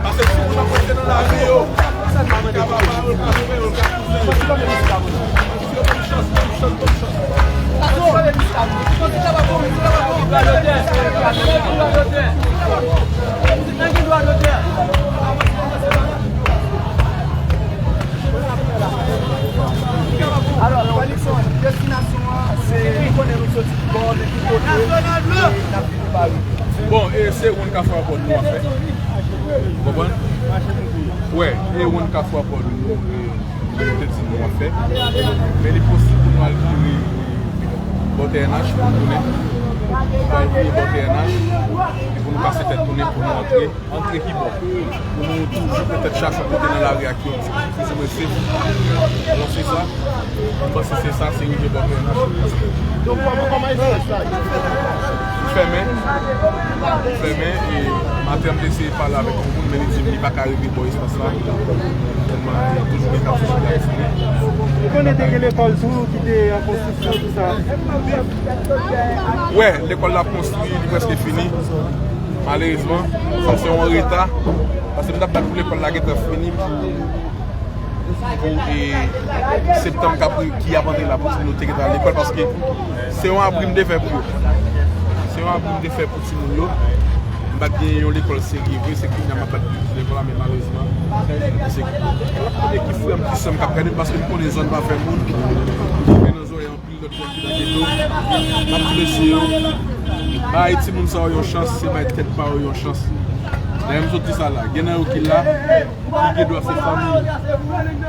Paske si moun ap rete nan lari yo, yo ka papa yo, yo ka frè yo, yo ka kouzen yo. Mesye yo ban m chans, ban m chans, ban m chans. Alò, Nixon, destinasyon an, se, nou konnen nou soti ki bò, men ki kote, e n ap vin Paris. Bon, e se One Kafou Airport nou ap fè. Ou konprann? Wè, e One Kafou Airport nou, e, nou te di nou ap fè. Men li posib pou nou al vire bò T N H pou nou tounen. Nou al vire bò T N H, e pou nou kase tèt tounen, pou nou antre. Antre ki bò? Pou nou toujou petèt chache yon kote nan lari a ki yon ti plizoumwen safe. Alò, se sa. M panse se sa, se rive bò T N H. Donk, kòman, kòman espas la? Fèmen. Fèmen. E maten, m te eseye pale avèk yon moun, men li di m li pa ka rive bò espas la. Tèlman toujou gen kap sou sitiyasyon. Ou konnen te gen lekòl tou ki te an konstriksyon, tou sa? Wè, lekòl la ap konstwi, li prèske fini. Malerezman, sa se yon reta. Paske m t ap bat pou lekòl la gentan fini pou, pou, e, septanm k ap ri-, ki ap antre la pou timoun yo te gentan al lekòl. Paske se yon abri m te fè pou yo. Se yon abri m te fè pou timoun yo. M pa t gen yon lekòl serye vre, se kounye a m ap bat pou lekòl la, men malerezman, se, kote ki frè m, ki sè m k ap gade m, paske m konnen zòn pa fè moun. Men nan zòrèy anpil lòt jèn ki nan geto. M ap di mesye yo, bay timoun sa yo yon chans, se bay tèt pa yo yon chans. Dayè, m sot di sa la. Gen nan yo ki la, ki gen dwa se fanmi.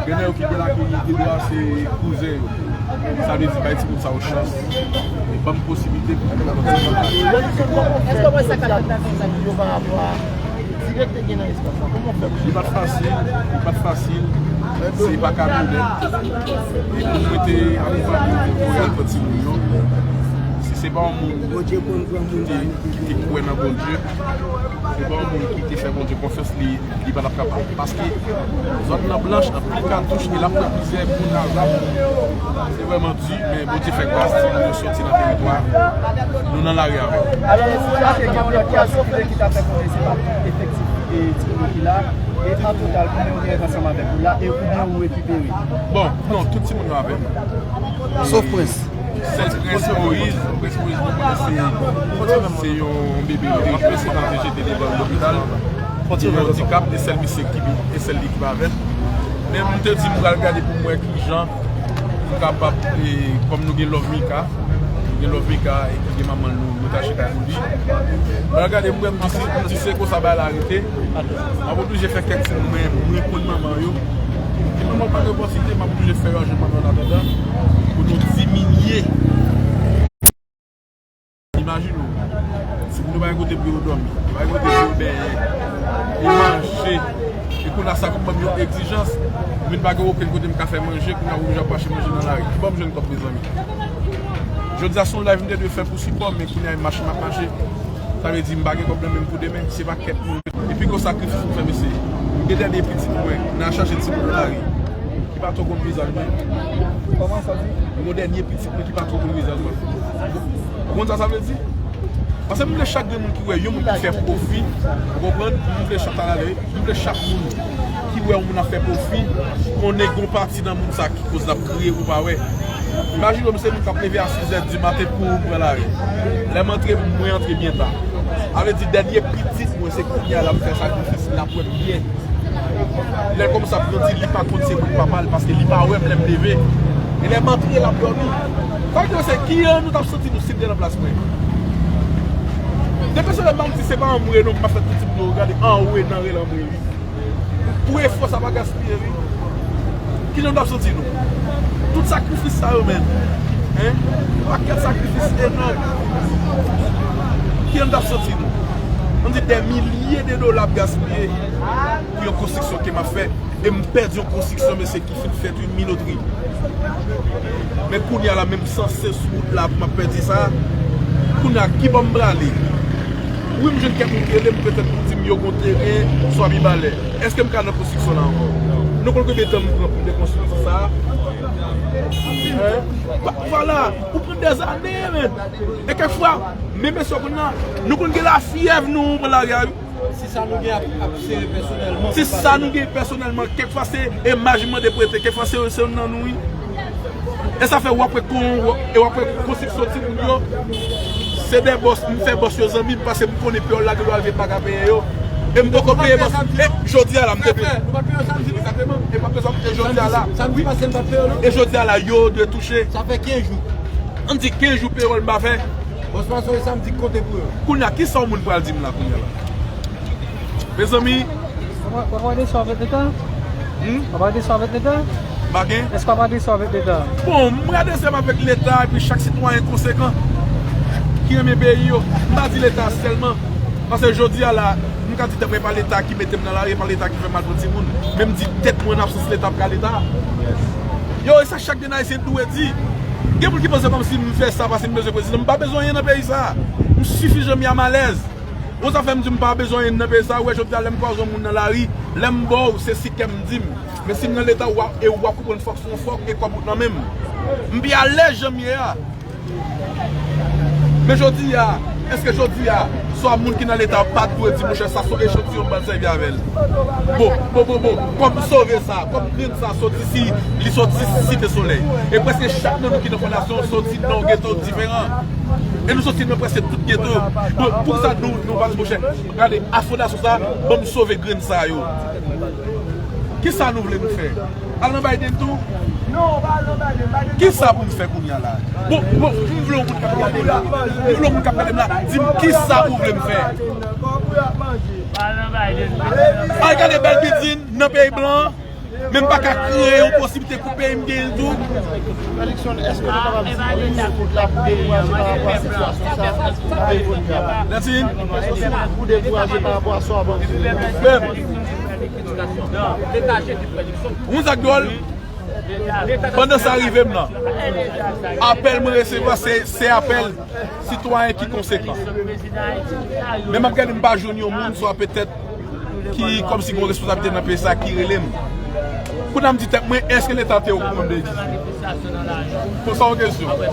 Gen nan yo ki gen la, ki gen dwa se kouzen yo. Sa vle di, bay timoun sa yo chans. E ban m posiblite pou m kontinye. Èske w wè sa k ap fèt nan peyi sa yo pa rapò a dirèk te gen nan espas la? Kòman w fè pou... Li pa t fasil, li pa t fasil. Se pa kamyonèt. E pou mwen te akonpanye yon voyaj pou timoun yo. Si se pa yon moun ki te, ki te kwè nan Bondye, se pa yon moun ki te fè Bondye konfyans, li, li pa t ap kapab. Paske zòn nan blanch, anpil katouch, e l ap pran plizyè moun a zam. Se vrèman di, men Bondye fè gras, timoun yo soti nan teritwa. Nou nan lari avè yo. Alò, sa se gen yon lòt pwazon ki ta fè konnen se pa tout efektif, e, timoun yo ki la, e an total, konbyen ou gen ansanm avèk ou la, e konbyen ou rekipere? Bon, non, tout timoun yo avè m. Sof Prens. Sèl Prens Moyiz, Prens Moyiz, nou konnen se, se yon bebe, li te jete devan lopital. Li gen yon andikap, e sèl misye ki, e sèl li ki pa avè l. Men m te di m pral gade pou m wè kijan m kapab, e, kòm nou gen Love Mika, nou gen Love Mika e ki gen manman l, nou, nou ta chita pou li. M pral gade pou m wè, m di se, m di se konsa bagay la rete. M ap oblije fè kèk ti moun mwen, mwen konn manman yo. E manman pa gen opòtinite, m ap oblije fè yo al jwenn manman yo an atandan pou nou diminye. Imajine w, si moun yo pa gen kote pou yo dòmi, yo pa gen kote pou yo benyen, e manje, e kounye a sa vin ban m yon egzijans, m vin pa gen okenn kote m ka fè manje, kounye a m oblije ap mache manje nan lari. Ki bò m jwenn kòb, mezanmi? Jodi a se yon live m te dwe fè pou sipò, men kounye a e mache m ap mache. Sa vle di m pa gen kòb nan men m pou demen, se pa kèk moun. E pi gwo sakrifis m fè, mesye. M gen dènye pitit mwen, n al chache timoun nan lari. Ki pa twò konn viza l, men. Kòman sa di? M gen dènye pitit mwen ki pa twò konn viza l, men. Ou konn sa sa vle di? Paske m vle chak grenn moun ki wè yon moun ki fè pwofi, ou konprann? M vle chak, m vle chak moun ki wè yon moun ap fè pwofi, konnen gon pati nan moun sa ki koz l ap kriye ou pa wè. Imajine w, m se moun k ap leve a sis zè di maten pou m pran lari. Lè m antre, mwen antre byen ta. Sa vle di, dènye pitit mwen, se kounye a l ap fè sakrifis, l ap wè m byen. Lè l kòmanse ap grandi, li pa konn se mwen k papa l, paske li pa wè m lè m leve. E lè m antre, l ap dòmi. Sa vle di, se ki jan nou t ap santi nou si n te nan plas mwen? Depi se lè m ap di se pa anmwe non, m ap fè tout tip nou gade anwe nan rele anmwe wi. Pou efò sa pa gaspiye wi. Kijan n t ap santi nou? Tout sakrifis sa yo menm. Hein? Pakèt sakrifis enòm. Kijan n t ap santi nou? Ann di dè milye de dola ap gaspiye pou yon konstriksyon ke m ap fè. E m pèdi yon konstriksyon, mesye, ki fin fèt, wi, minotri. Men kounye a la, menm sanse sou wout la pou m ap pèdi sa. Kounye a, ki bò m prale? Wi, m jwenn kèk moun ki rele m, petèt pou di m yo gon teren swa Mibalè. Èske m ka nan konstriksyon la ankò? Nou konn konbyen tan m pran pou m te konstwi sa? Hein? Vwala, ou pran dèzane, men. E kèk fwa, men mesye, kounye a, nou konn gen lafyèv, nou pran lari a, wi. Si sa nou gen ap, ap sere pèsonèlman, se sa nou gen pèsonèlman. Kèk fwa se imaj m mande prete, kèk fwa se, se youn nan nou, wi. E sa fè w ap wè kon, e w ap wè konstriksyon timoun yo. Se de bòs, m fè bòs yo zanmi m, paske m konnen peyòl la gen dwa rive m pa ka peye yo. E m poko peye bòs. E jodi a la, m te peye. E jodi a la, wi. E jodi a la, yo dwe touche. Sa fè kenz jou. Ann di kenz jou peyòl m pa fè. Bòs pa sonje samdi k konte pou yo. Kounye a, kisa yon moun pral di m la kounye a la? Mezanmi. W ap, w ap adrese avèk Leta? Hmm? W ap adrese avèk Leta? M pa gen? Èske w ap adrese avèk Leta? Bon, m adrese m avèk Leta, epi chak sitwayen konsekan ki renmen peyi yo. M pa di Leta sèlman. Paske jodi a la, m ka di tanpri e pa Leta ki mete m nan lari, e pa Leta ki fè m al pran timoun. Men m di tèt mwen an absans Leta ap ka Leta. Yo, e sa chak grenn Ayisyen dwe di. Gen moun ki panse kòmsi m fè sa paske m bezwen prezidan. M pa bezwen anyen nan peyi sa. M sifizaman alèz. Bon, sa fè m di m pa bezwen anyen nan peyi sa. Ou wè jodi a lè m kwaze yon moun nan lari, lè m ba w, se si kè m di m. Men si m nan Leta, w a, e w ap konprann fòk se yon fòk e kòb ou t nan men m. M pi alèz jan m ye a. Men jodi a, èske jodi a, swa moun ki nan Leta pa t dwe di, monchè, sa se yon echantiyon m pral sèvi avè l? Bon, bon, bon, bon, kòm sove sa, kòm grenn sa soti si, li soti Site Solèy. E prèske chak nan nou ki nan fondasyon soti nan yon geto diferan. E nou soti nan prèske tout geto. Bon, poukisa nou, nou pa di, monchè, gade, a fondasyon sa, ban m sove grenn sa yo. Kisa nou vle nou fè? Al nan Biden tou? Kisa pou m fè kounye a la? Bon, bon, m vle yon moun k ap gade m la. M vle yon moun k ap gade m la. Di m kisa ou vle m fè? Al gade bèl bidin nan peyi blan. Men m pa ka kreye yon posiblite pou peyi m genyen l tou. Felixson, èske nou kapab di nou sou wout la pou dekouraje pa rapò a sitiyasyon sa a nan peyi Bolivya? Èske nou pou dekouraje pa rapò a sa w ap viv? Frè m, yon zak dwòl, pandan sa rive m nan, apèl mwen resevwa se, se apèl sitwayen ki konsekan. Men m ap gade m pa jwenn yon moun, swa petèt ki kòmsi gen yon responsablite nan peyi sa ki rele m. Kounye a m di tèt mwen, èske Leta te okouran m de egziste? Bon, sa yon kesyon. Lè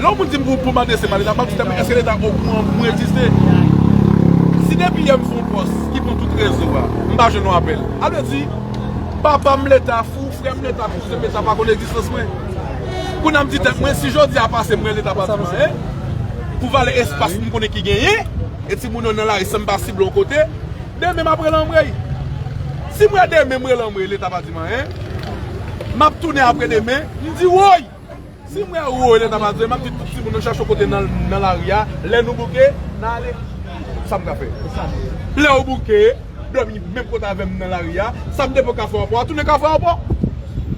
yon moun di m pou, pou m adrese m a Leta, m ap di tèt mwen, èske Leta okouran mwen egziste? Si depi yè m fè yon pòs ki pran tout rezo a, m pa jwenn yon apèl. A vle di, papa m Leta fou, frè m Leta fou, kouzen m Leta pa konn egzistans mwen. Kounye a m di tèt mwen, si jodi a pase m wè Leta pa di m anyen, pou valè espas m konnen ki genyen, e timoun yo nan lari san m pa sible yon kote, demen m ap rele anmwey. Si m wè demen m rele anmwe, Leta pa di m anyen, m ap tounen apre demen, m di woy! Si m wè woy, Leta pa di m anyen, m ap di tout timoun yo chache yon kote nan, nan lari a, lè nou bouke, n a ale. Sa m ka fè? Lè w bouke, dòmi menm kote avè m nan lari a, sa m te pran Kafou Aèpò a, tounen Kafou Aèpò.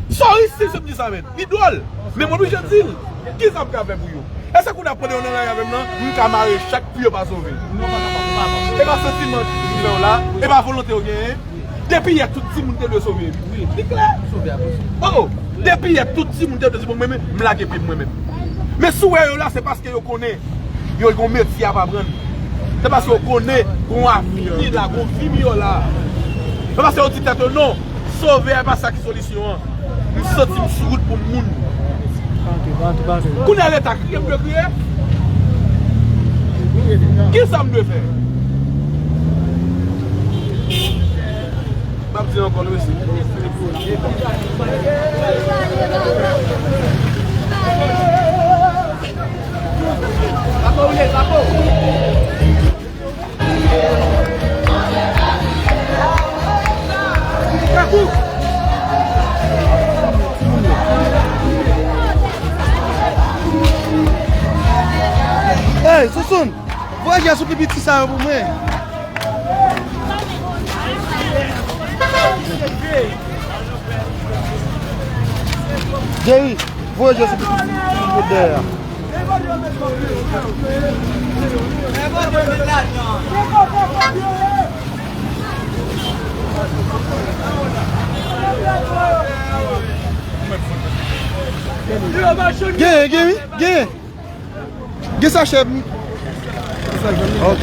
Sorry si se m di sa, men li dwòl, men m oblije di l. Kisa m ka fè pou yo? Èske kounye a pandan yo nan lari avè m nan, m ka mare chak pou yo pa sove? E pa santiman ki fè w la, e pa volonte yo genyen. Depi yè tout timoun te dwe sove. Li klè. Oh, depi yè tout timoun te dwe di bon, mwen menm, m lage pye m mwen menm. Men si w wè yo la, se paske yo konnen yo gon metye ap aprann. Se paske yo konnen gon avni la, gon vi miyò la. Se paske yo di tèt yo non, sove a e pa sa ki solisyon an. M santi m sou wout pou m moun. Kounye a Leta kriye m dwe kriye? Kisa m dwe fè? M ap di ankò, nou mesi. Hey, Sousoun, voye jès sou pi piti sa yo pou mwen. Jerry, voye jès sou pi piti sa yo dèyè a. Genyen, genyen, wi, genyen. Gen sachè. Ok.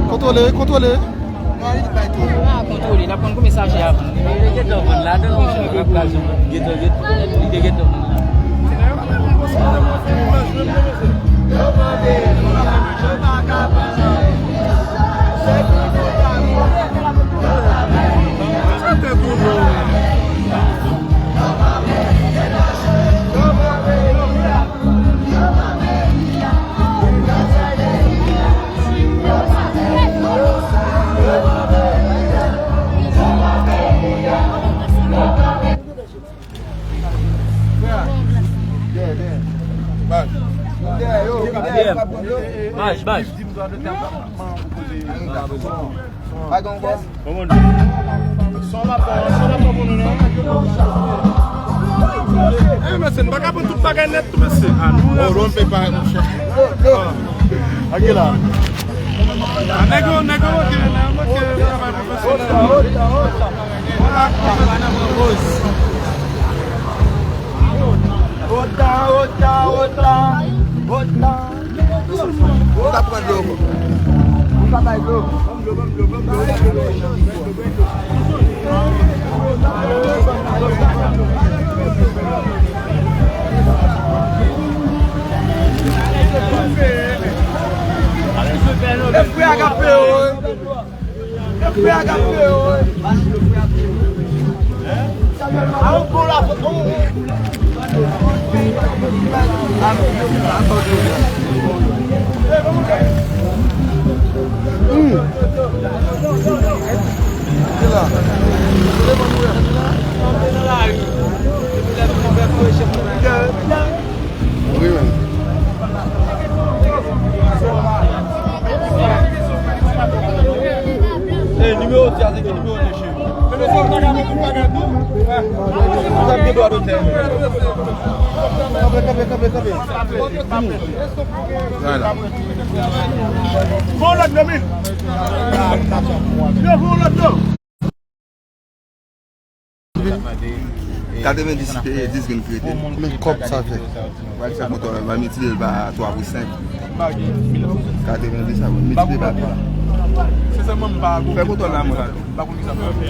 Kontwole, kontwole. Non, li bay tou. Ah, kontwole, n ap konn konbyen sachè a vann. Li te gentan vann ladan, yon chèf ap gaz yon moun. Gentan, gentan, li te gentan vann la. Baj, baj. Pa gen ankò. Son la pa, son la pa pou nou non. Eh, mesye, nou pa ka pran tout bagay nèt tou, mesye. Ah, nou. Oh, nou pe pa, monchè. Ah. Ok la. Ah, nèg yo, nèg yo, ok, nèg yo, ok, travay pwofesyonèl. Ota, ota, ota, ota. Ou ka pran dlo ankò. Ou ka bay dlo. E frè Agape yo. Wi, men. Eh, nimewo di a se ki nimewo de cheve? Sa gen dwa dotè. Kanpe, kanpe, kanpe, kanpe. Vwala. Fon lòt non, men. Yo, fon lòt non. Katrevenndis, eh, dis vin krete. Men kòb sa fè. Pral sa moto, va mitilye l pa twa pou senk. Katrevenndis sa, mitilye pa twa. Sensèman, m pa gon... Fè kontwòl la, mwen. M pa konn kisa m pral fè.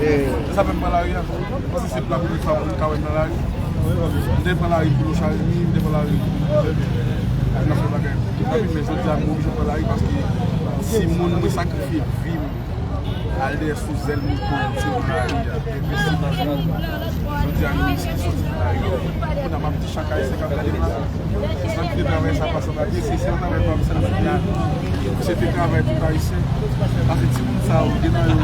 Se sa fè m pran lari a. Paske se pa premye fwa moun ka wè m nan lari. M te pran lari pou Lochard Remy, m te pran lari pou Nafè Bagay. Epi, men jodi a, m oblije pran lari paske timoun, mwen sakrifye vi m. Al dèyè sou zèl moun pou m tire nan lari a, envesti nan vi w. Jodi a, nou riske soti nan lari a. Kounye a, m ap di chak Ayisyen k ap gade m la, sa k te travay sa pa san papye, se, se yon travay pa m sèlman ki la. Se te travay tout Ayisyen. Paske timoun sa yo, gen nan yo,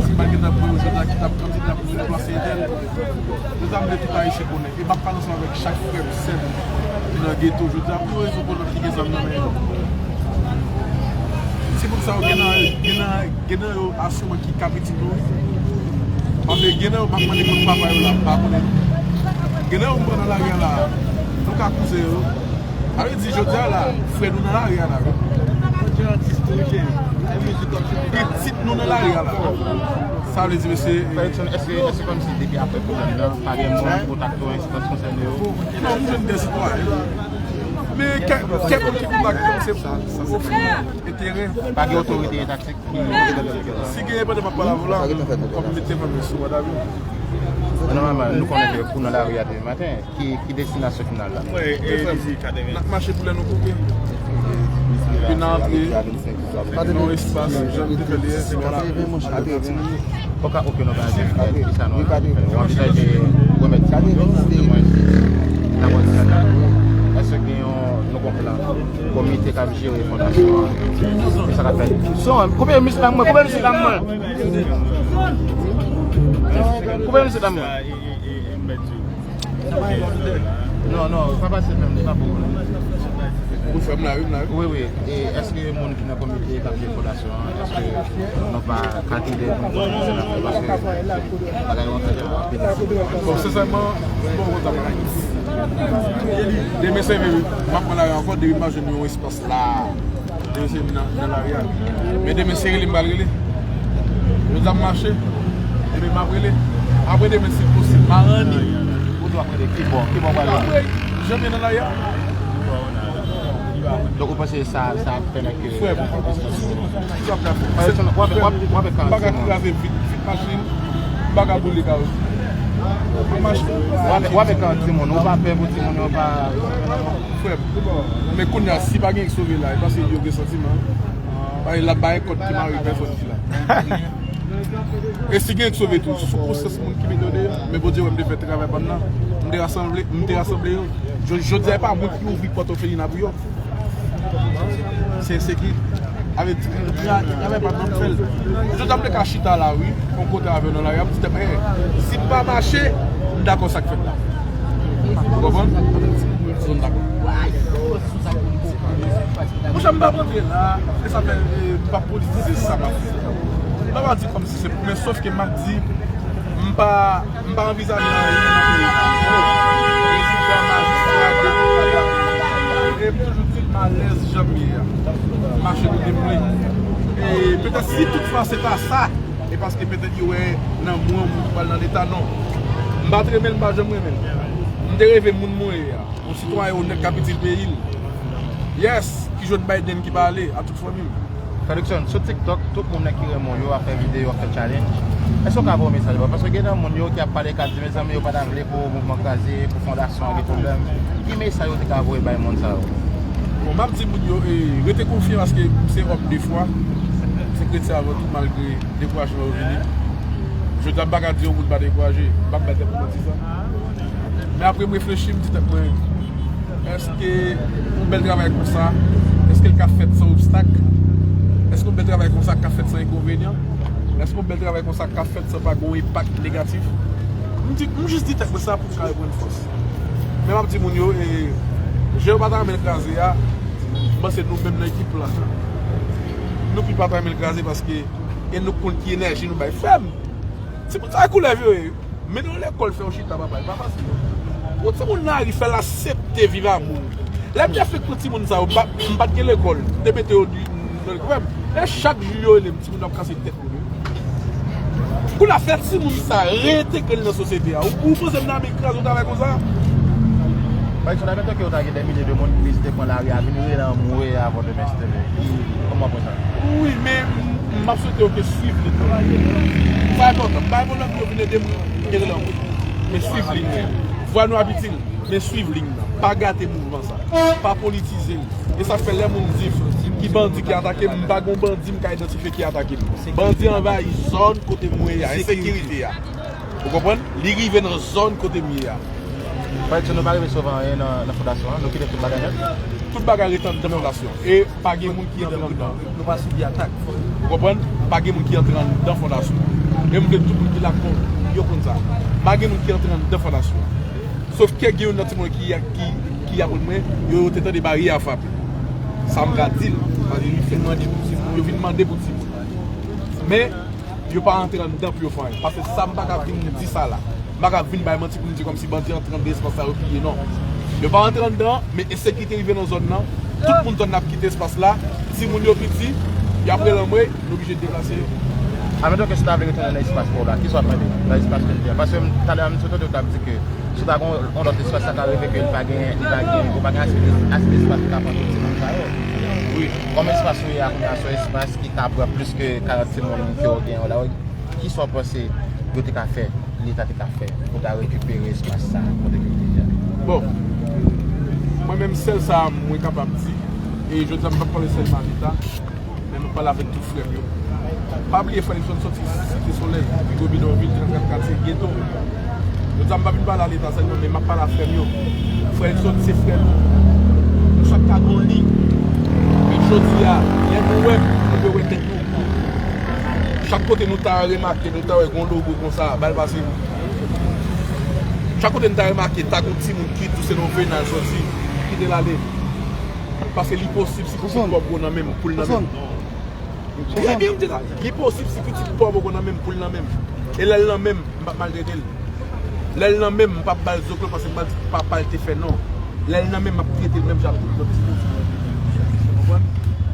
si m pa gentan pran yo jodi a, ki t ap kontinye ap vin plase etèn. Jodi a, m vle tout Ayisyen konnen. E m ap pale ansanm avèk chak frè m, sè m ki nan geto jodi a, pou yon rezon pou lòt ki gen zam nan men yo. Timoun sa yo gen nan, gen nan, gen nan yo asirman ki ka pitit nou. Paske gen nan yo m ap mande kot papa yo la, m pa konnen. Gen nan yo m pran nan lari a la, nou ka kouzen yo. Sa vle di jodi a la, frè nou nan lari a la, wi. Pitit nou nan lari a la. Sa vle di, mesye, Fredson, èske, èske kòmsi depi apre pwoblèm nan, pa gen moun kontakte w, enstans konsène yo? Non, m jwenn de sitwayen. Men kèk, kèk moun ki kontakte m, se pou ofri enterè. Pa gen otorite etatik ki... Si gen, pandan m ap pale avè w la, m ap mete men sou rad avè w. Nòmalman, nou konnen ke pou nan lari a demen maten, ki, ki destinasyon final la? N ap mache pou lè nou koupe. Epi n a antre nan yon espas, jan nou te fè l yè, se pa la. Ok, ok, nou ka di ki sa nou anvizaje remèt timoun yo, di mwens nan bon sitwayen. Èske gen yon, nou gon plan? Komite k ap jere fondasyon an, ki sa k ap fèt? Son, koupe mizik la mwen, koupe mizik la mwen. Koupe mizik la mwen. Non, non, pa pase menm, li pa bon. Ou fè m la, wi, m la, wi. Wi, wi. E èske moun ki nan komite k ap jere fondasyon an, èske nou pa kalkile moun ki nan fondasyon an? Paske bagay yo anfèt anpil. Bon, sensèman, m pa konn sa bagay. Demen se vre, m ap pran lari ankò, depi m pa jwenn yon espas la. Demen se nan, nan lari a. Men demen se rele m pral rele. Jodi a m mache. Demen m ap rele. Apre demen si posib, m a ranni. Ou dwe ap rele ki bò? Ki bò w pral rele? Apre, jan m ye nan lari a. Donk ou panse sa, sa ap pèmèt ke... Frè m, ki w ap ka fè? W ap, w ap, w ap... M pa ka kraze vit, vit machin. M pa ka boule kawotchou. M ap mache. W ap, w ap fè kan timoun, ou pa pè pou timoun yo pa... Frè m, men kounye a, si pa gen ki sove la, e paske yo gen santiman. Bay la, bay kòd ki mare pèsòn ki la. E si gen ki sove tou, sou konsyans moun ki mete yo deyò. Men Bondye wè m te fè travay pa m nan. M te rasanble, m te rasanble yo. Jodi, jodi a, e pa mwen ki ouvri pòt òfelina pou yo. Se, se ki, avè di, travay pa m ap fè l. Jodi a m te ka chita la, wi, yon kote avè w nan lari a, m di tèt mwen, si m pa mache, m dakò sa k fèt la. Ou konprann? M dakò. Monchè, m p ap rantre la, e sa fè, e, m p ap politize sa m ap fè. M pa va di kòmsi se, men sòf ke m ap di, m pa, m pa anvizaje anyen nan peyi sa. Prezidan, majistra, depite, e m toujou di m alèz jan m ye a. M mache kote m vle. E petèt si toutfwa se ta sa, e paske petèt yo wè nan mwen yon moun ki pral nan leta, non. M pa t renmen l, m pa janm renmen l. M te reve moun mwen ye a. Yon sitwayen onèt k ap itil peyi l. Yes, ki jwenn Biden ki pa ale, a tout fanmi m. Fredson, sou TikTok, tout moun nan ki renmen w yo ap fè videyo, ap fè challenge. Èske w ka voye mesaj ba yo? Paske gen nan moun yo ki ap pale, k ap di, mezanmi, yo pa ta vle pou mouvman kraze, pou fondasyon an gen pwoblèm. Ki mesaj ou te ka voye bay moun sa yo? Bon, m ap di moun yo, e, rete konfyan paske m se òm de fwa. M se kretyen avan tou, malgre dekourajman yo vini. Jodi a, m pa ka di yon moun pa dekouraje. M p ap bay tèt mwen manti sa. Men apre m reflechi, m di tèt mwen, èske yon bèl travay konsa, èske l ka fèt san obstak? Èske yon bèl travay konsa ka fèt san enkonvenyan? Èske yon bèl travay konsa ka fèt san pa gen yon enpak negatif? M di, m jis di tèt mwen sa pou m ka reprann fòs. Men m ap di moun yo, e, jan yo pa ta renmen l kraze a, m panse nou menm nan ekip la, nou pi pa ta renmen l kraze paske, e nou konn ki enèji nou bay. Frè m, timoun sa e koulèv yo ye. Mennen yo lekòl, fè yo chita, papa, e pa fasil. Yon timoun nan lari, fè l aksepte viv a moun. Lè m te fèk pran timoun sa yo, m pa, m pa t gen lekòl, m te mete yo di, nan lekòl. E chak jou yo rele m, timoun ap kase tèt moun yo. Kounye a, fè timoun sa reyentegre l nan sosyete a. Ou, ou panse m nan men kraze yon travay konsa? Par egzanp, admeton ke w ta gen dè milye de moun ki deside pran lari a, vin rele anmwe a bò de Mès T V. Ki, kòman w ap wè sa? Wi, men m, m ap swete yo ke swiv liy nan. Sa enpòtan. Pa enpòtan pou yo vin ede m, rele anmwe. Men swiv liy nan. Vwa nou ap itil, men swiv liy nan. Pa gate mouvman sa. Pa politize l. E sa k fè lè moun di m ki bandi ki atake m, m pa gen yon bandi m ka idantifye ki atake m. Bandi anvayi zòn kote mwen ye a, ensekirite a. Ou konprann? Li rive nan zòn kote m ye a. Sa vle di nou pa rive sove anyen nan, nan fondasyon an, nou kite tout bagay nèt. Tout bagay rete anndan fondasyon. E pa gen moun ki antre anndan. Nou pa sibi atak. Ou konprann? Pa gen moun ki antre anndan fondasyon an. E m vle tout moun ki la kon yo konn sa. Pa gen moun ki antre anndan fondasyon an. Sof ke gen youn nan timoun ki, ki, ki aprann mwen, yo, yo te tande baryè a frape. Sa m ka di l, paske li fin mande pou timoun, yo vin mande pou timoun. Men, yo pa antre anndan pou yo fè anyen. Paske sa m pa ka vin di sa la. M pa ka vin bay manti pou m di kòmsi bandi antre anndan espas la, yo piye, non. Yo pa antre anndan, men ensekirite rive nan zòn nan. Tout moun zòn nan ap kite espas la. Timoun yo piti, y ap rele anmwe, nou oblije deplase yo. Admeton ke si w ta vle retounen nan espas pa w la, kisa w ap mande nan espas ke l te a? Paske m, talè a, m sot tande w t ap di ke si w ta gen yon lòt espas, sa ka rive ke li pa gen, li pa gen, ou pa gen ase de, ase de espas pou w ta pran tout timoun sa yo. Wi. Kòm espas ou ye a kounye a, se yon espas ki ka pran plis ke karant timoun ke w gen yo la, kisa w panse yo te ka fè, Leta te ka fè pou ta rekipere espas sa a kote ke l te ye a? Bon, mwen menm sèl sa mwen kapab di, e jodi a m p ap pale sèlman a Leta, men m ap pale avèk tout frè m yo. Pa bliye frè Nixon soti Site Solèy, pi gwo bidonvil, trannkat katye, geto. Jodi a m pa vin pale a Leta sèlman, men m ap pale a frè m yo. Frè Nixon se frè nou. Nou chak ka gen yon liy. Men jodi a, lè nou wè, nou dwe wè tèt nou. Chak kote nou ta remake, nou ta wè gon logo konsa, ba l pase. Chak kote nou ta remake, ta gon timoun ki di w se nan venaj soti, kite l ale. Paske li posib si pitit pòv ou nan men m, pou l nan men m. Ebyen, m di sa, li posib si pitit pòv ou nan men m, pou l nan men m. E lè l nan men m, m p ap maltrete l. Lè l nan men m, m p ap ba l zoklo paske m pa di papa l te fè non. Lè l nan men m, m ap trete l menm jan ak tout lòt timoun. Ou konprann?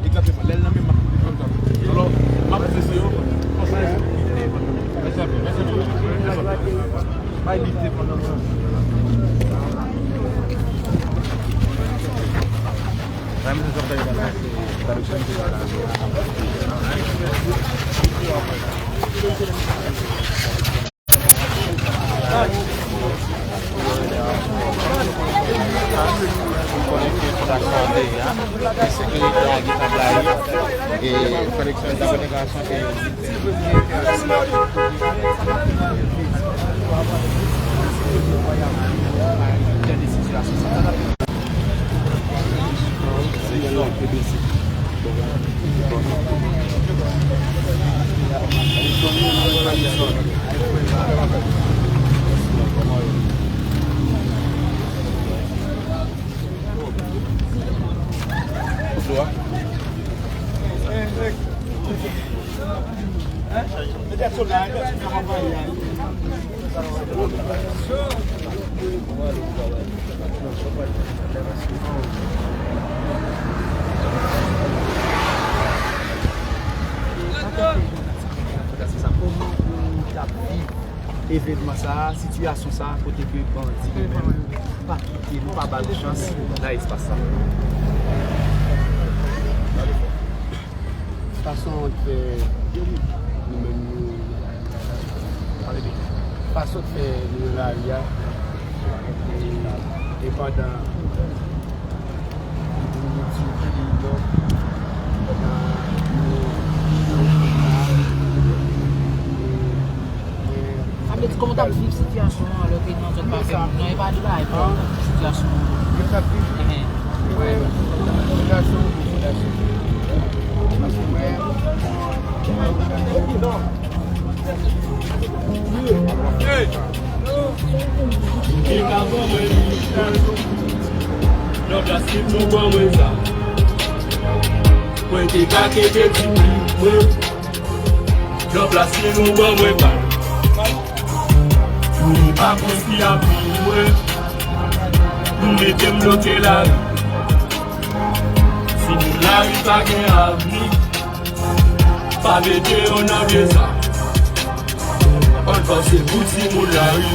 Egzakteman. Lè l nan men m, m ap trete l menm jan ak tout lòt timoun. Alò, m ap eseye yo. Mèsi anpil. Mèsi anpil. Mèsi anpil. Bay li te pandan mwen. Sa m te fè nan traduksyon ki la. Ou konnen ke fondasyon an te ye a, sekirite a gentan blayi, e koleksyon de la konekasyon ke Sa, kòman ou t ap viv evènman sa a, sitiyasyon sa a, kote ke bandi yo menm pa kite nou, pa ba nou chans nan espas sa? Fason w fè nou menm nou, fason w fè nou nan lari a, e, e pandan nou di ki non, pandan nou, nou, nou, Sa vle di, kòman w t ap viv sitiyasyon an, alò ke nan zòn pa fè moun nan, e pa de bagay pwòp, sitiyasyon an? Yo t ap viv. Ehe. Mwen, fondasyon, fondasyon. Paske mwen, Hey! Ki ka ban mwen li? Nan plas li nou ban mwen sa. Mwen te ka kenbe ti plim mwen. Nan plas li nou ban mwen bal. Pou nou pa konstwi avni mwen. Nou mete m bloke lari. Si moun lari pa gen avni, pa mete yo nan vye zam. Ann panse pou timoun lari.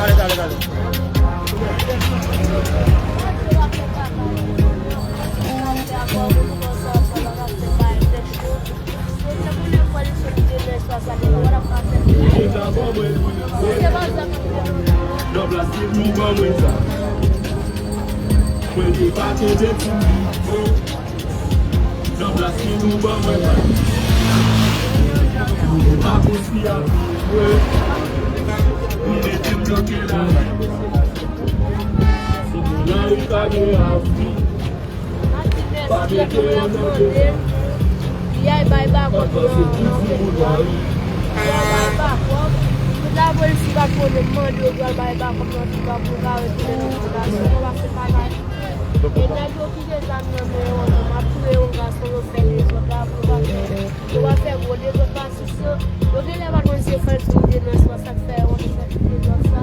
Talè, talè, talè. Mwen te pake de ti. Nan plas ki nou ban mwen pa. Mwen pa konstwi avi mwen. Mwen mete m bloke la. Si moun la ri pa gen avi. Pa mete yo nan deza. Li ay bay bakòp nan, nan fèt la. Li ay bay bakòp. Tout lapolis ki pa t konnen m mande yo pou al bay bakòp nan fèt la pou yo ka retounen nan fondasyon. Yo pa fè bagay. E nèg yo ki gen zam nan men yo, m ap touye yon gason, yo fè dezòd la, pou yo pa fè, yo pa fè gwo dezòd pase sa. Yo genlè pa t konn se Falson ki te nan espas sa k fè yo te fè tout dezòd sa.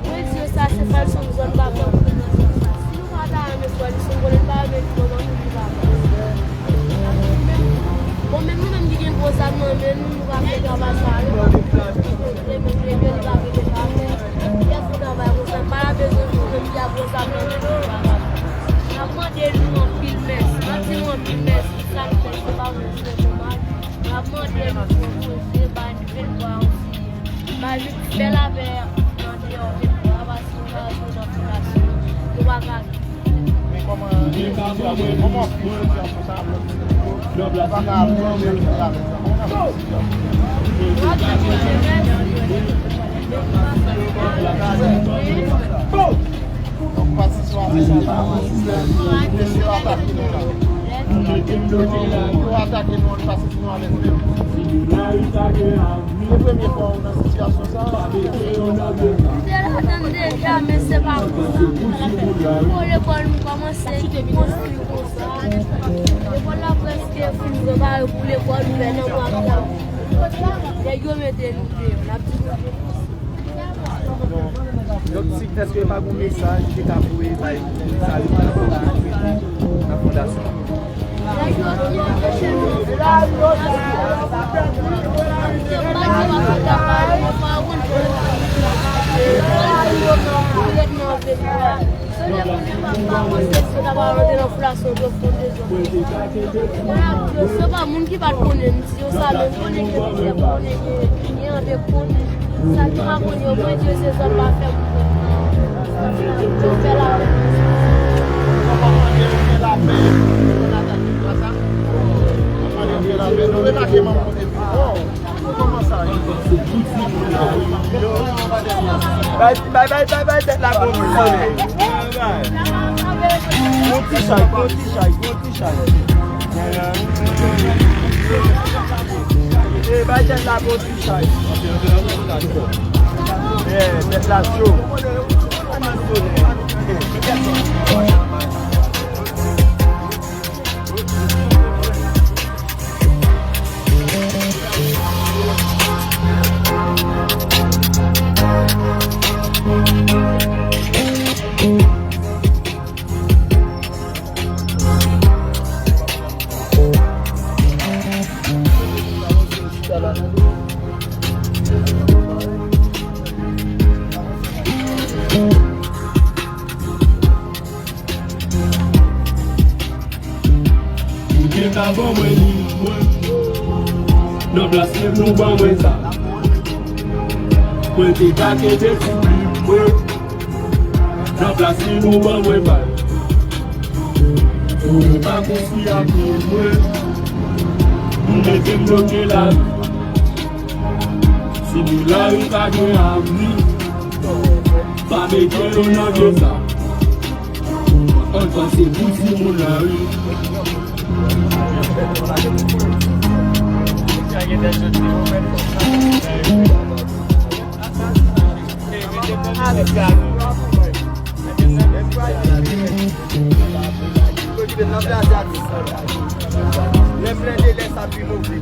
Mwen di yo sa se Falson zòn pa fè pou te nan espas sa. Si nou pa ta renmen frè nou, si nou konnen n pa renmen nou, nou pa fè. Bon, menm nou menm ki gen gwo zam nan men nou, nou pa fè travay sa yo. Leve, leve, li pa vle travay. Lè pou travay konsa, pa la bezwen nou menm ki ap gwo zam nan men nou, nou pa fè. N ap mande nou anpil mèsi. N ap di nou anpil mèsi. Sa nou fè, se pa mwen, se Roman. N ap mande nou pou nou kontinye ba nou vin bwa osi. Ba nou fè lapè nan deyò vin bwa, paske nou pa jwe nan fondasyon. Nou pa ka. Men kòman, kòman, kòman, kòman, Deja, men se pa konsa. Bon, lekòl nou kòmanse konstwi konsa. Lekòl la prèske fin prepare pou lekòl ouvè nan mwa ki ap vini. Nèg yo mete nou deyò, n ap di nou. Donk, si, èske pa gon mesaj ki ka voye bay moun sa yo nan fondasyon an? Se pa moun ki pa t konnen m, si yo sa menm konnen ke misye konnen ke gen an de kont. Sa ki pa konnen yo, mwen di yo se zòn pa fè pou yo fè la. Bay, bay, bay, bay, bay tèt la bon, bon, bon. Bon ti chay, bon ti chay, bon ti chay. Eh, bay tèt la bon ti chay. Eh, tèt la cho. Ou te ka ban mwen li mwen. Nan plas ke nou ban mwen sa. Mwen te ka kenbe ti plim mwen. Nan plas ke nou ban mwen bay. Ou pa konstwi ak pye mwen. Ou mete m bloke lari. Si moun lari pa gen avni, pa mete yo nan deza. Ann panse pou timoun lari. Lè blende, lè sa pi move.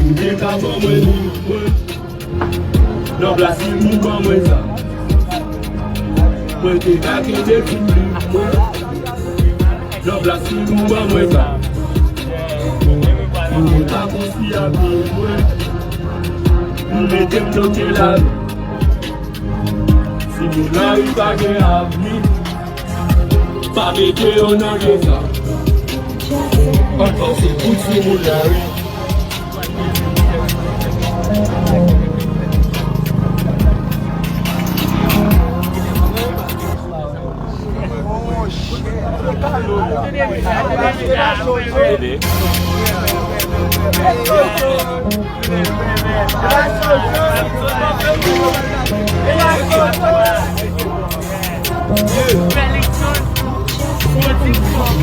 Ou te ka ban mwen li, mwen. Nan plas li, nou ban mwen sa. Mwen te ka kenbe ti plim mwen. Nan plas li, nou ban mwen sa. Nou pa konsi avni mwen. Nou mete m bloke lari. Timoun lari pa gen avni. Pa mete yo nan deza. Ankò se pou timoun lari.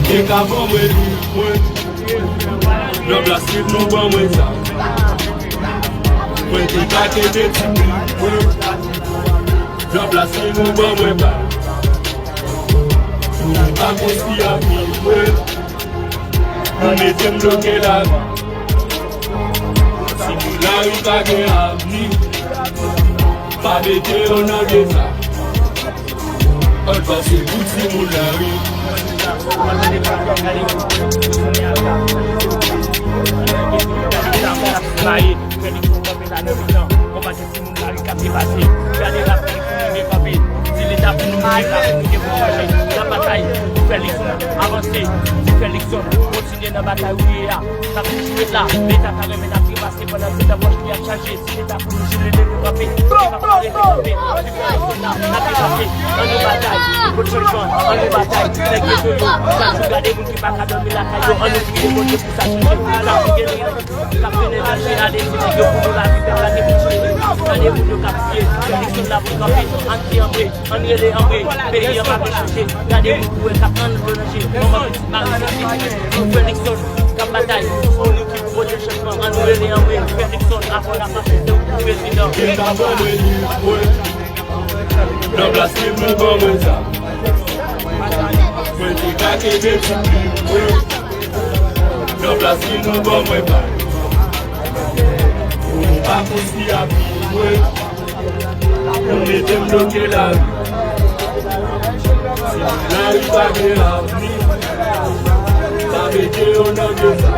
Te ka ban mwen li, mwen. Nan plas li, nou ban mwen sa. Mwen te ka kenbe ti plim mwen. Nan plas li, nou ban mwen pa. Nou pa konsi avni mwen. Nou mete m bloke lari. Timoun lari pa gen avni. Pa mete yo nan deza. Ankò se pou timoun lari. Maye, fè li pou kanpe la nan mitan. Konpati timoun lari k ap depase. Gade la fè li pou li kanpe. Di Leta pou nou, Leta pou nou, gen pou chanje. Nan batay, Felix, avanse. Di Felix, kontinye nan batay ou ye a. N ap toujou ret la. Leta ta renmen n ap trepase pandan se tan pòch li ap chaje. Si Leta pou nou, jile nou kanpe. Leta pou nou, rete kanpe. Di Felix, n ap trepase. Ann nou batay. Pou chanjman. Ann nou batay. Nèg yo toujou. Chak jou gade moun ki pa ka dòmi lakay yo. Ann nou priye Bondye pou sa chanje. Sa pou gen K ap mennen nan che ale ti nèg yo pou nou lavi pèp la te pou chanje. Gade moun yo k ap tiye, Felix la pou kanpe, ann di anmwe, ann rele anmwe, peyi an pa vle chanje. Gade moun pou wè k ap ann yo nan che, manman pitit mari chanje. Pou Felix k ap batay, pou nou ki pou pote chanjman, ann rele anmwe, Felix avan n ap mache, se ou ki prezidan. Nan plas li, nou ban mwen sa. Mwen te ka kenbe ti plim mwen. Nan plas li, nou ban mwen pa. Nou pa konsi avni mwen. Nou mete m bloke lari. Lari pa gen avni. Pa mete yo nan deza.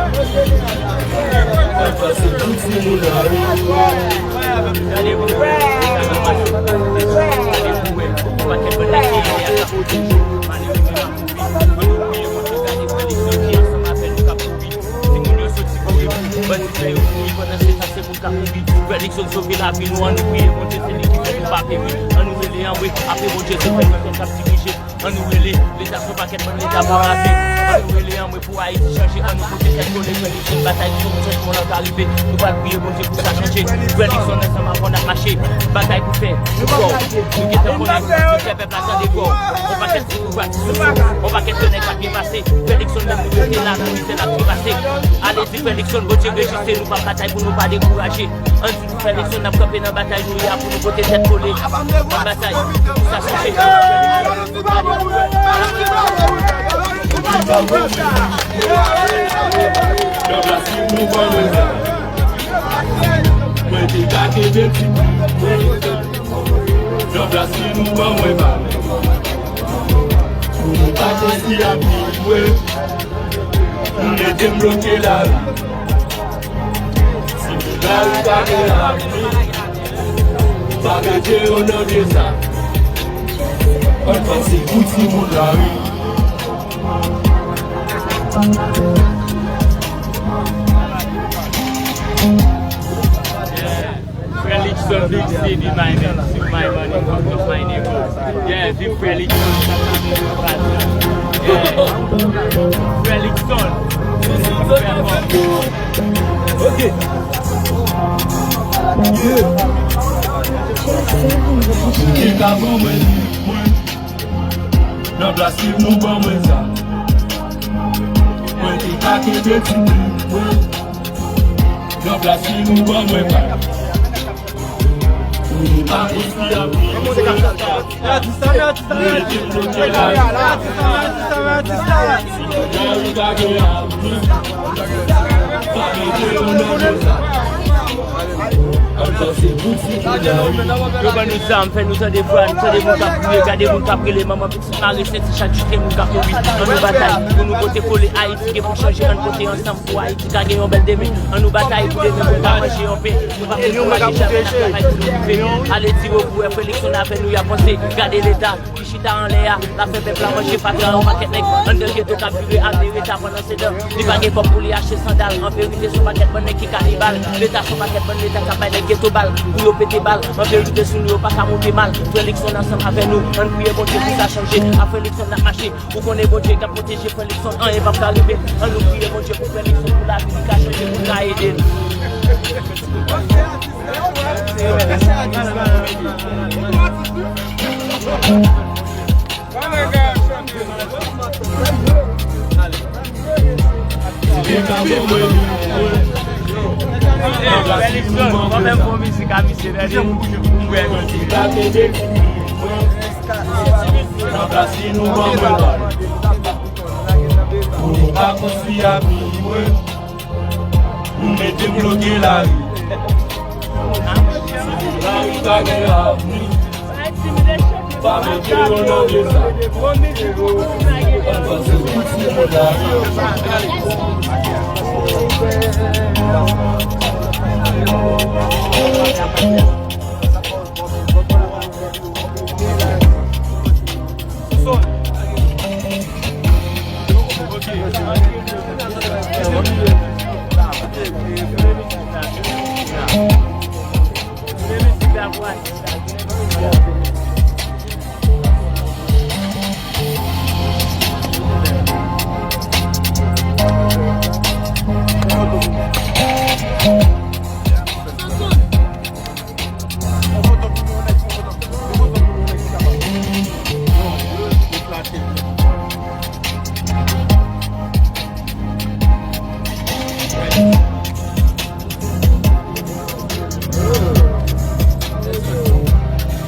Avanse pou timoun lari. Gade pou wè, gade pou wè, gade pou wè. Ou pa kèt ban nèg ki ye a k ap pote. Ann nou priye Bondye, gade Felix ki ansanm avè nou k ap mouri. Timoun yo soti kouri, bandi fè yo mouri, pandan se tan se moun k ap mouri. Felix sove lavi nou, ann nou priye Bondye, se li ki fè nou pa peri. Ann nou rele anmwe, apre Bondye se fè nou k ap dirije. Ann nou rele, Leta se yon pakèt bann Leta bouraze. Ann nou rele anmwe pou Ayiti chanje, ann nou pote tèt kole, Felix, batay pou chanjman an ka rive. Nou pral priye Bondye pou sa chanje. Felix ansanm avè w n ap mache, batay pou fè nou fò. Nou gentan konnen, nou fè pèp la tande fò. On pakèt ti pouvwa ki sou fò, on pakèt nèg k ap byen pase. Felix menm nou mete la nan mizè l ap trepase. Ale di Felix Bondye rejiste, nou p ap batay pou nou pa dekouraje. Ann di Felix n ap kanpe nan batay nou ye a pou nou pote tèt kole. N ap batay pou sa chanje. Mwen te ka kenbe ti plim mwen. Nan plas li nou ban mwen pa. Pou nou pa konsi avni mwen. Nou mete m bloke lari. Timoun lari pa gen avni. Pa mete yo nan deza. Ann panse pou timoun lari. Frè Luckson, big city, my man, see my money, fuck up my nigga. Yeah, viv Frè Luckson. Yeah. Frè Luckson. Ok. Yeah. Ki ka ban mwen li, mwen. Nan plas li nou ban mwen sa. Mwen te ka kenbe ti plim mwen. Nan plas li nou ban mwen pa. Yo ban nou zam, fè nou tande vwa, nou tande moun k ap kriye, gade moun k ap rele manman, pitit mare senti chak jou gen moun k ap mouri. Ann nou batay pou nou pote kole, Ayiti gen pou chanje, ann pote ansanm pou Ayiti ka gen yon bèl demen. Ann nou batay pou demen pou nou pa manje yon pen, nou pa dekouraje, jamè n ap travay pou nou rive. Ale di yo pou wè Frè Luckson avè nou y ap panse, gade leta ki chita anlè a, l ap fè pèp la manje fatra, yon pakèt nèg anndan geto k ap vire ap vire ta pandan se tan li pa gen kòb pou li achte sandal. An verite, se yon pakèt bann nèg ki kanibal. Leta se yon pakèt bann leta k ap bay nèg geto bal pou yo pete bal. An verite, sou nou yo pa ka monte mal. Frè Luckson ansanm avè nou, ann priye Bondye pou sa chanje. A Frè Luckson n ap mache, ou konnen Bondye k ap pwoteje Frè Luckson, anyen p ap ka rive. Ann nou priye Bondye pou Frè Luckson, pou lavi li ka chanje, pou l ka ede n. Pou nou pa konstwi avni mwen, nou mete m bloke lari. Si lari pa gen avni, pa mete yo nan deza. Ann panse pou timoun lari.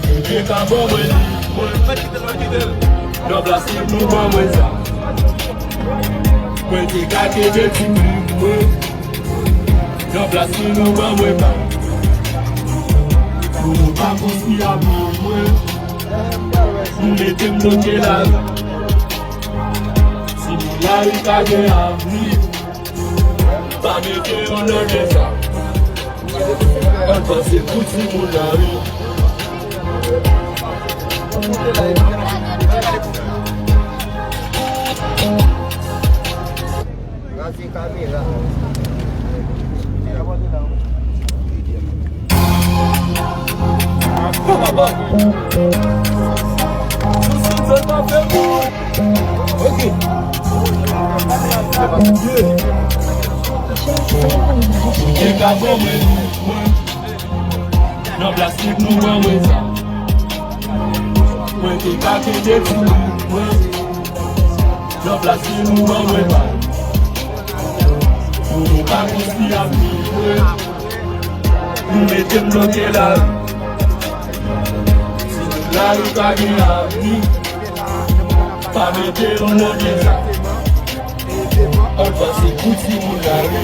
Yo te ka ban mwen li, mwen. Nan plas li, nou ban mwen sa. Mwen te ka kenbe ti plim mwen. Nan plas li, nou ban mwen pa. Pou nou pa konstwi avni mwen. Nou mete m bloke lari. Si moun lari pa gen avni, pa mete yo nan deza. Ann panse pou timoun lari. Kraze kamera. Ok. Yo te ka ban mwen li, mwen. Nan plas li, nou ban mwen sa. Mwen te ka kenbe ti plim mwen. Nan plas li, nou ban mwen pa. Pou nou pa konstwi avni mwen. Nou mete m bloke lari. Si lari pa gen avni, pa mete yo nan deza. Ann panse pou timoun lari.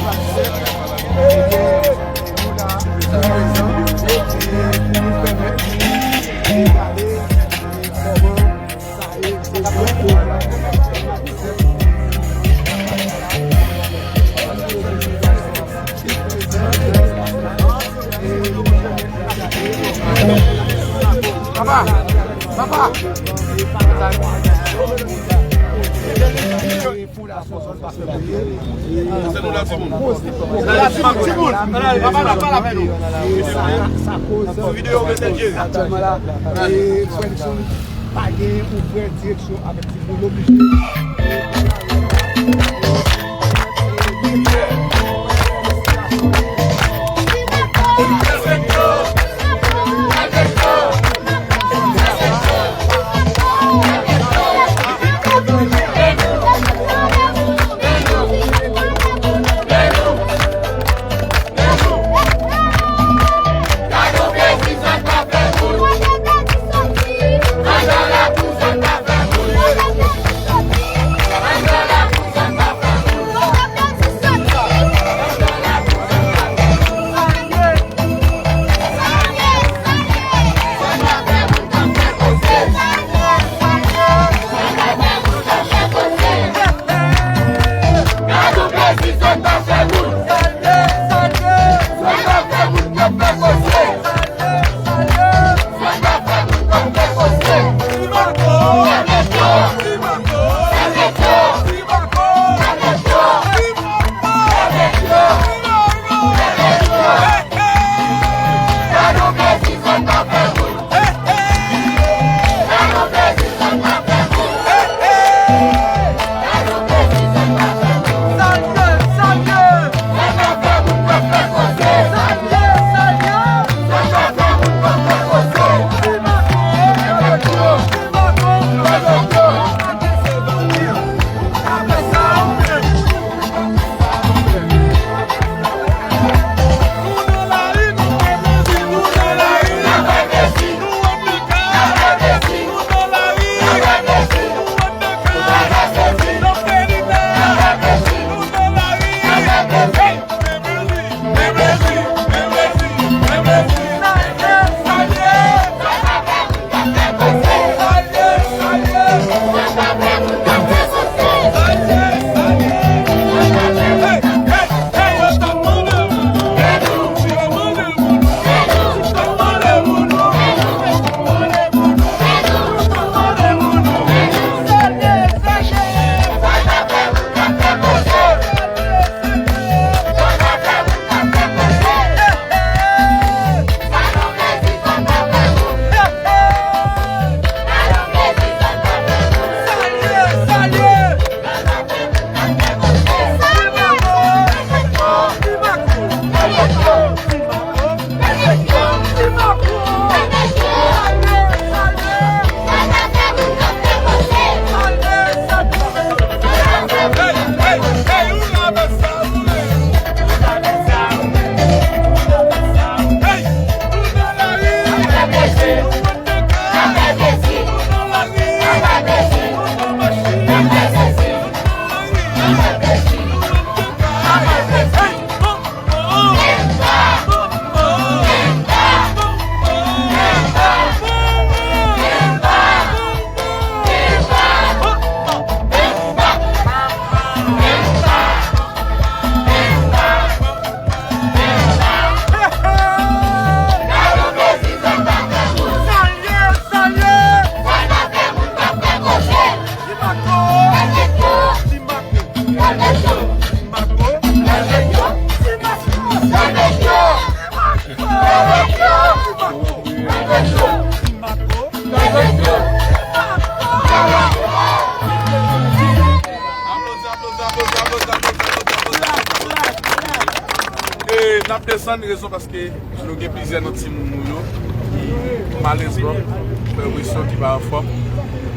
Papa, papa. Pou la sou zòn pa fè bri. Timoun, timoun, papa n ap pale avè nou. Sa, sa koz. Videyo, mesye. Aktyèlman la, e, Frè Luckson pa gen yon vrè direksyon avèk timoun, oblije. E n ap desann, rezon paske nou gen plizyè nan timoun nou yo ki malezman fè presyon, ki pa anfòm.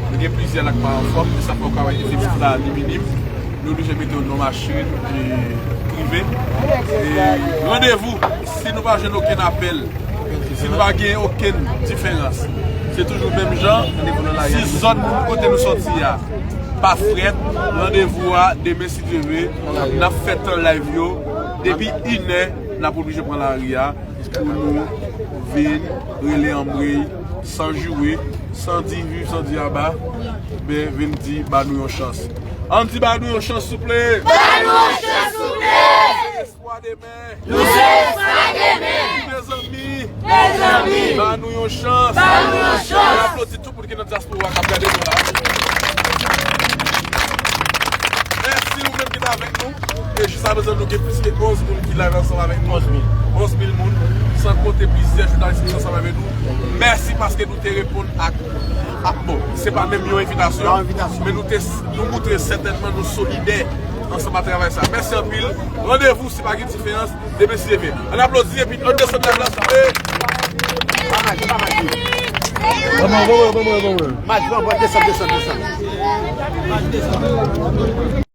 Nou gen plizyè la ki pa anfòm, e sa fè w ka wè efektif la li minim. Nou oblije mete yo nan machin e prive. E randevou, si nou pa jwenn okenn apèl, si nou pa gen okenn diferans, se toujou menm jan. Si zòn kote nou sòti a pa frèt, randevou a demen, si Dye vle, n ap fè tan live yo depi inè, n ap oblije pran lari a pou nou vin rele anmwey, san joure, san di viv, san di aba, men vin di ba nou yon chans. Ann di ba nou yon chans, souple! Ba nou yon chans, souple! Espwa demen! Nou se espwa demen! Mezanmi! Mezanmi! Ba nou yon chans! Ba nou yon chans! N aplodi tout moun ki nan dyaspora k ap gade nou la. Mèsi ou menm ki t avèk nou. E jis aprezan, nou gen plis ke onz moun ki live ansanm avèk nou. Onz mil. Onz mil moun, san konte plizyè jounalis ki ansanm avèk nou. Mèsi paske nou te reponn ak, ak, bon, se pa menm yon envitasyon, men nou te, nou moutre sètènman nou solidè ansanm a travay sa. Mèsi anpil. Randevou, si pa gen diferans, demen, si Dye vle. Ann aplodi epi ann desann live la, souple. Vamos, vamos, vamos, vamos. Maj, vamos, desann, desann, desann.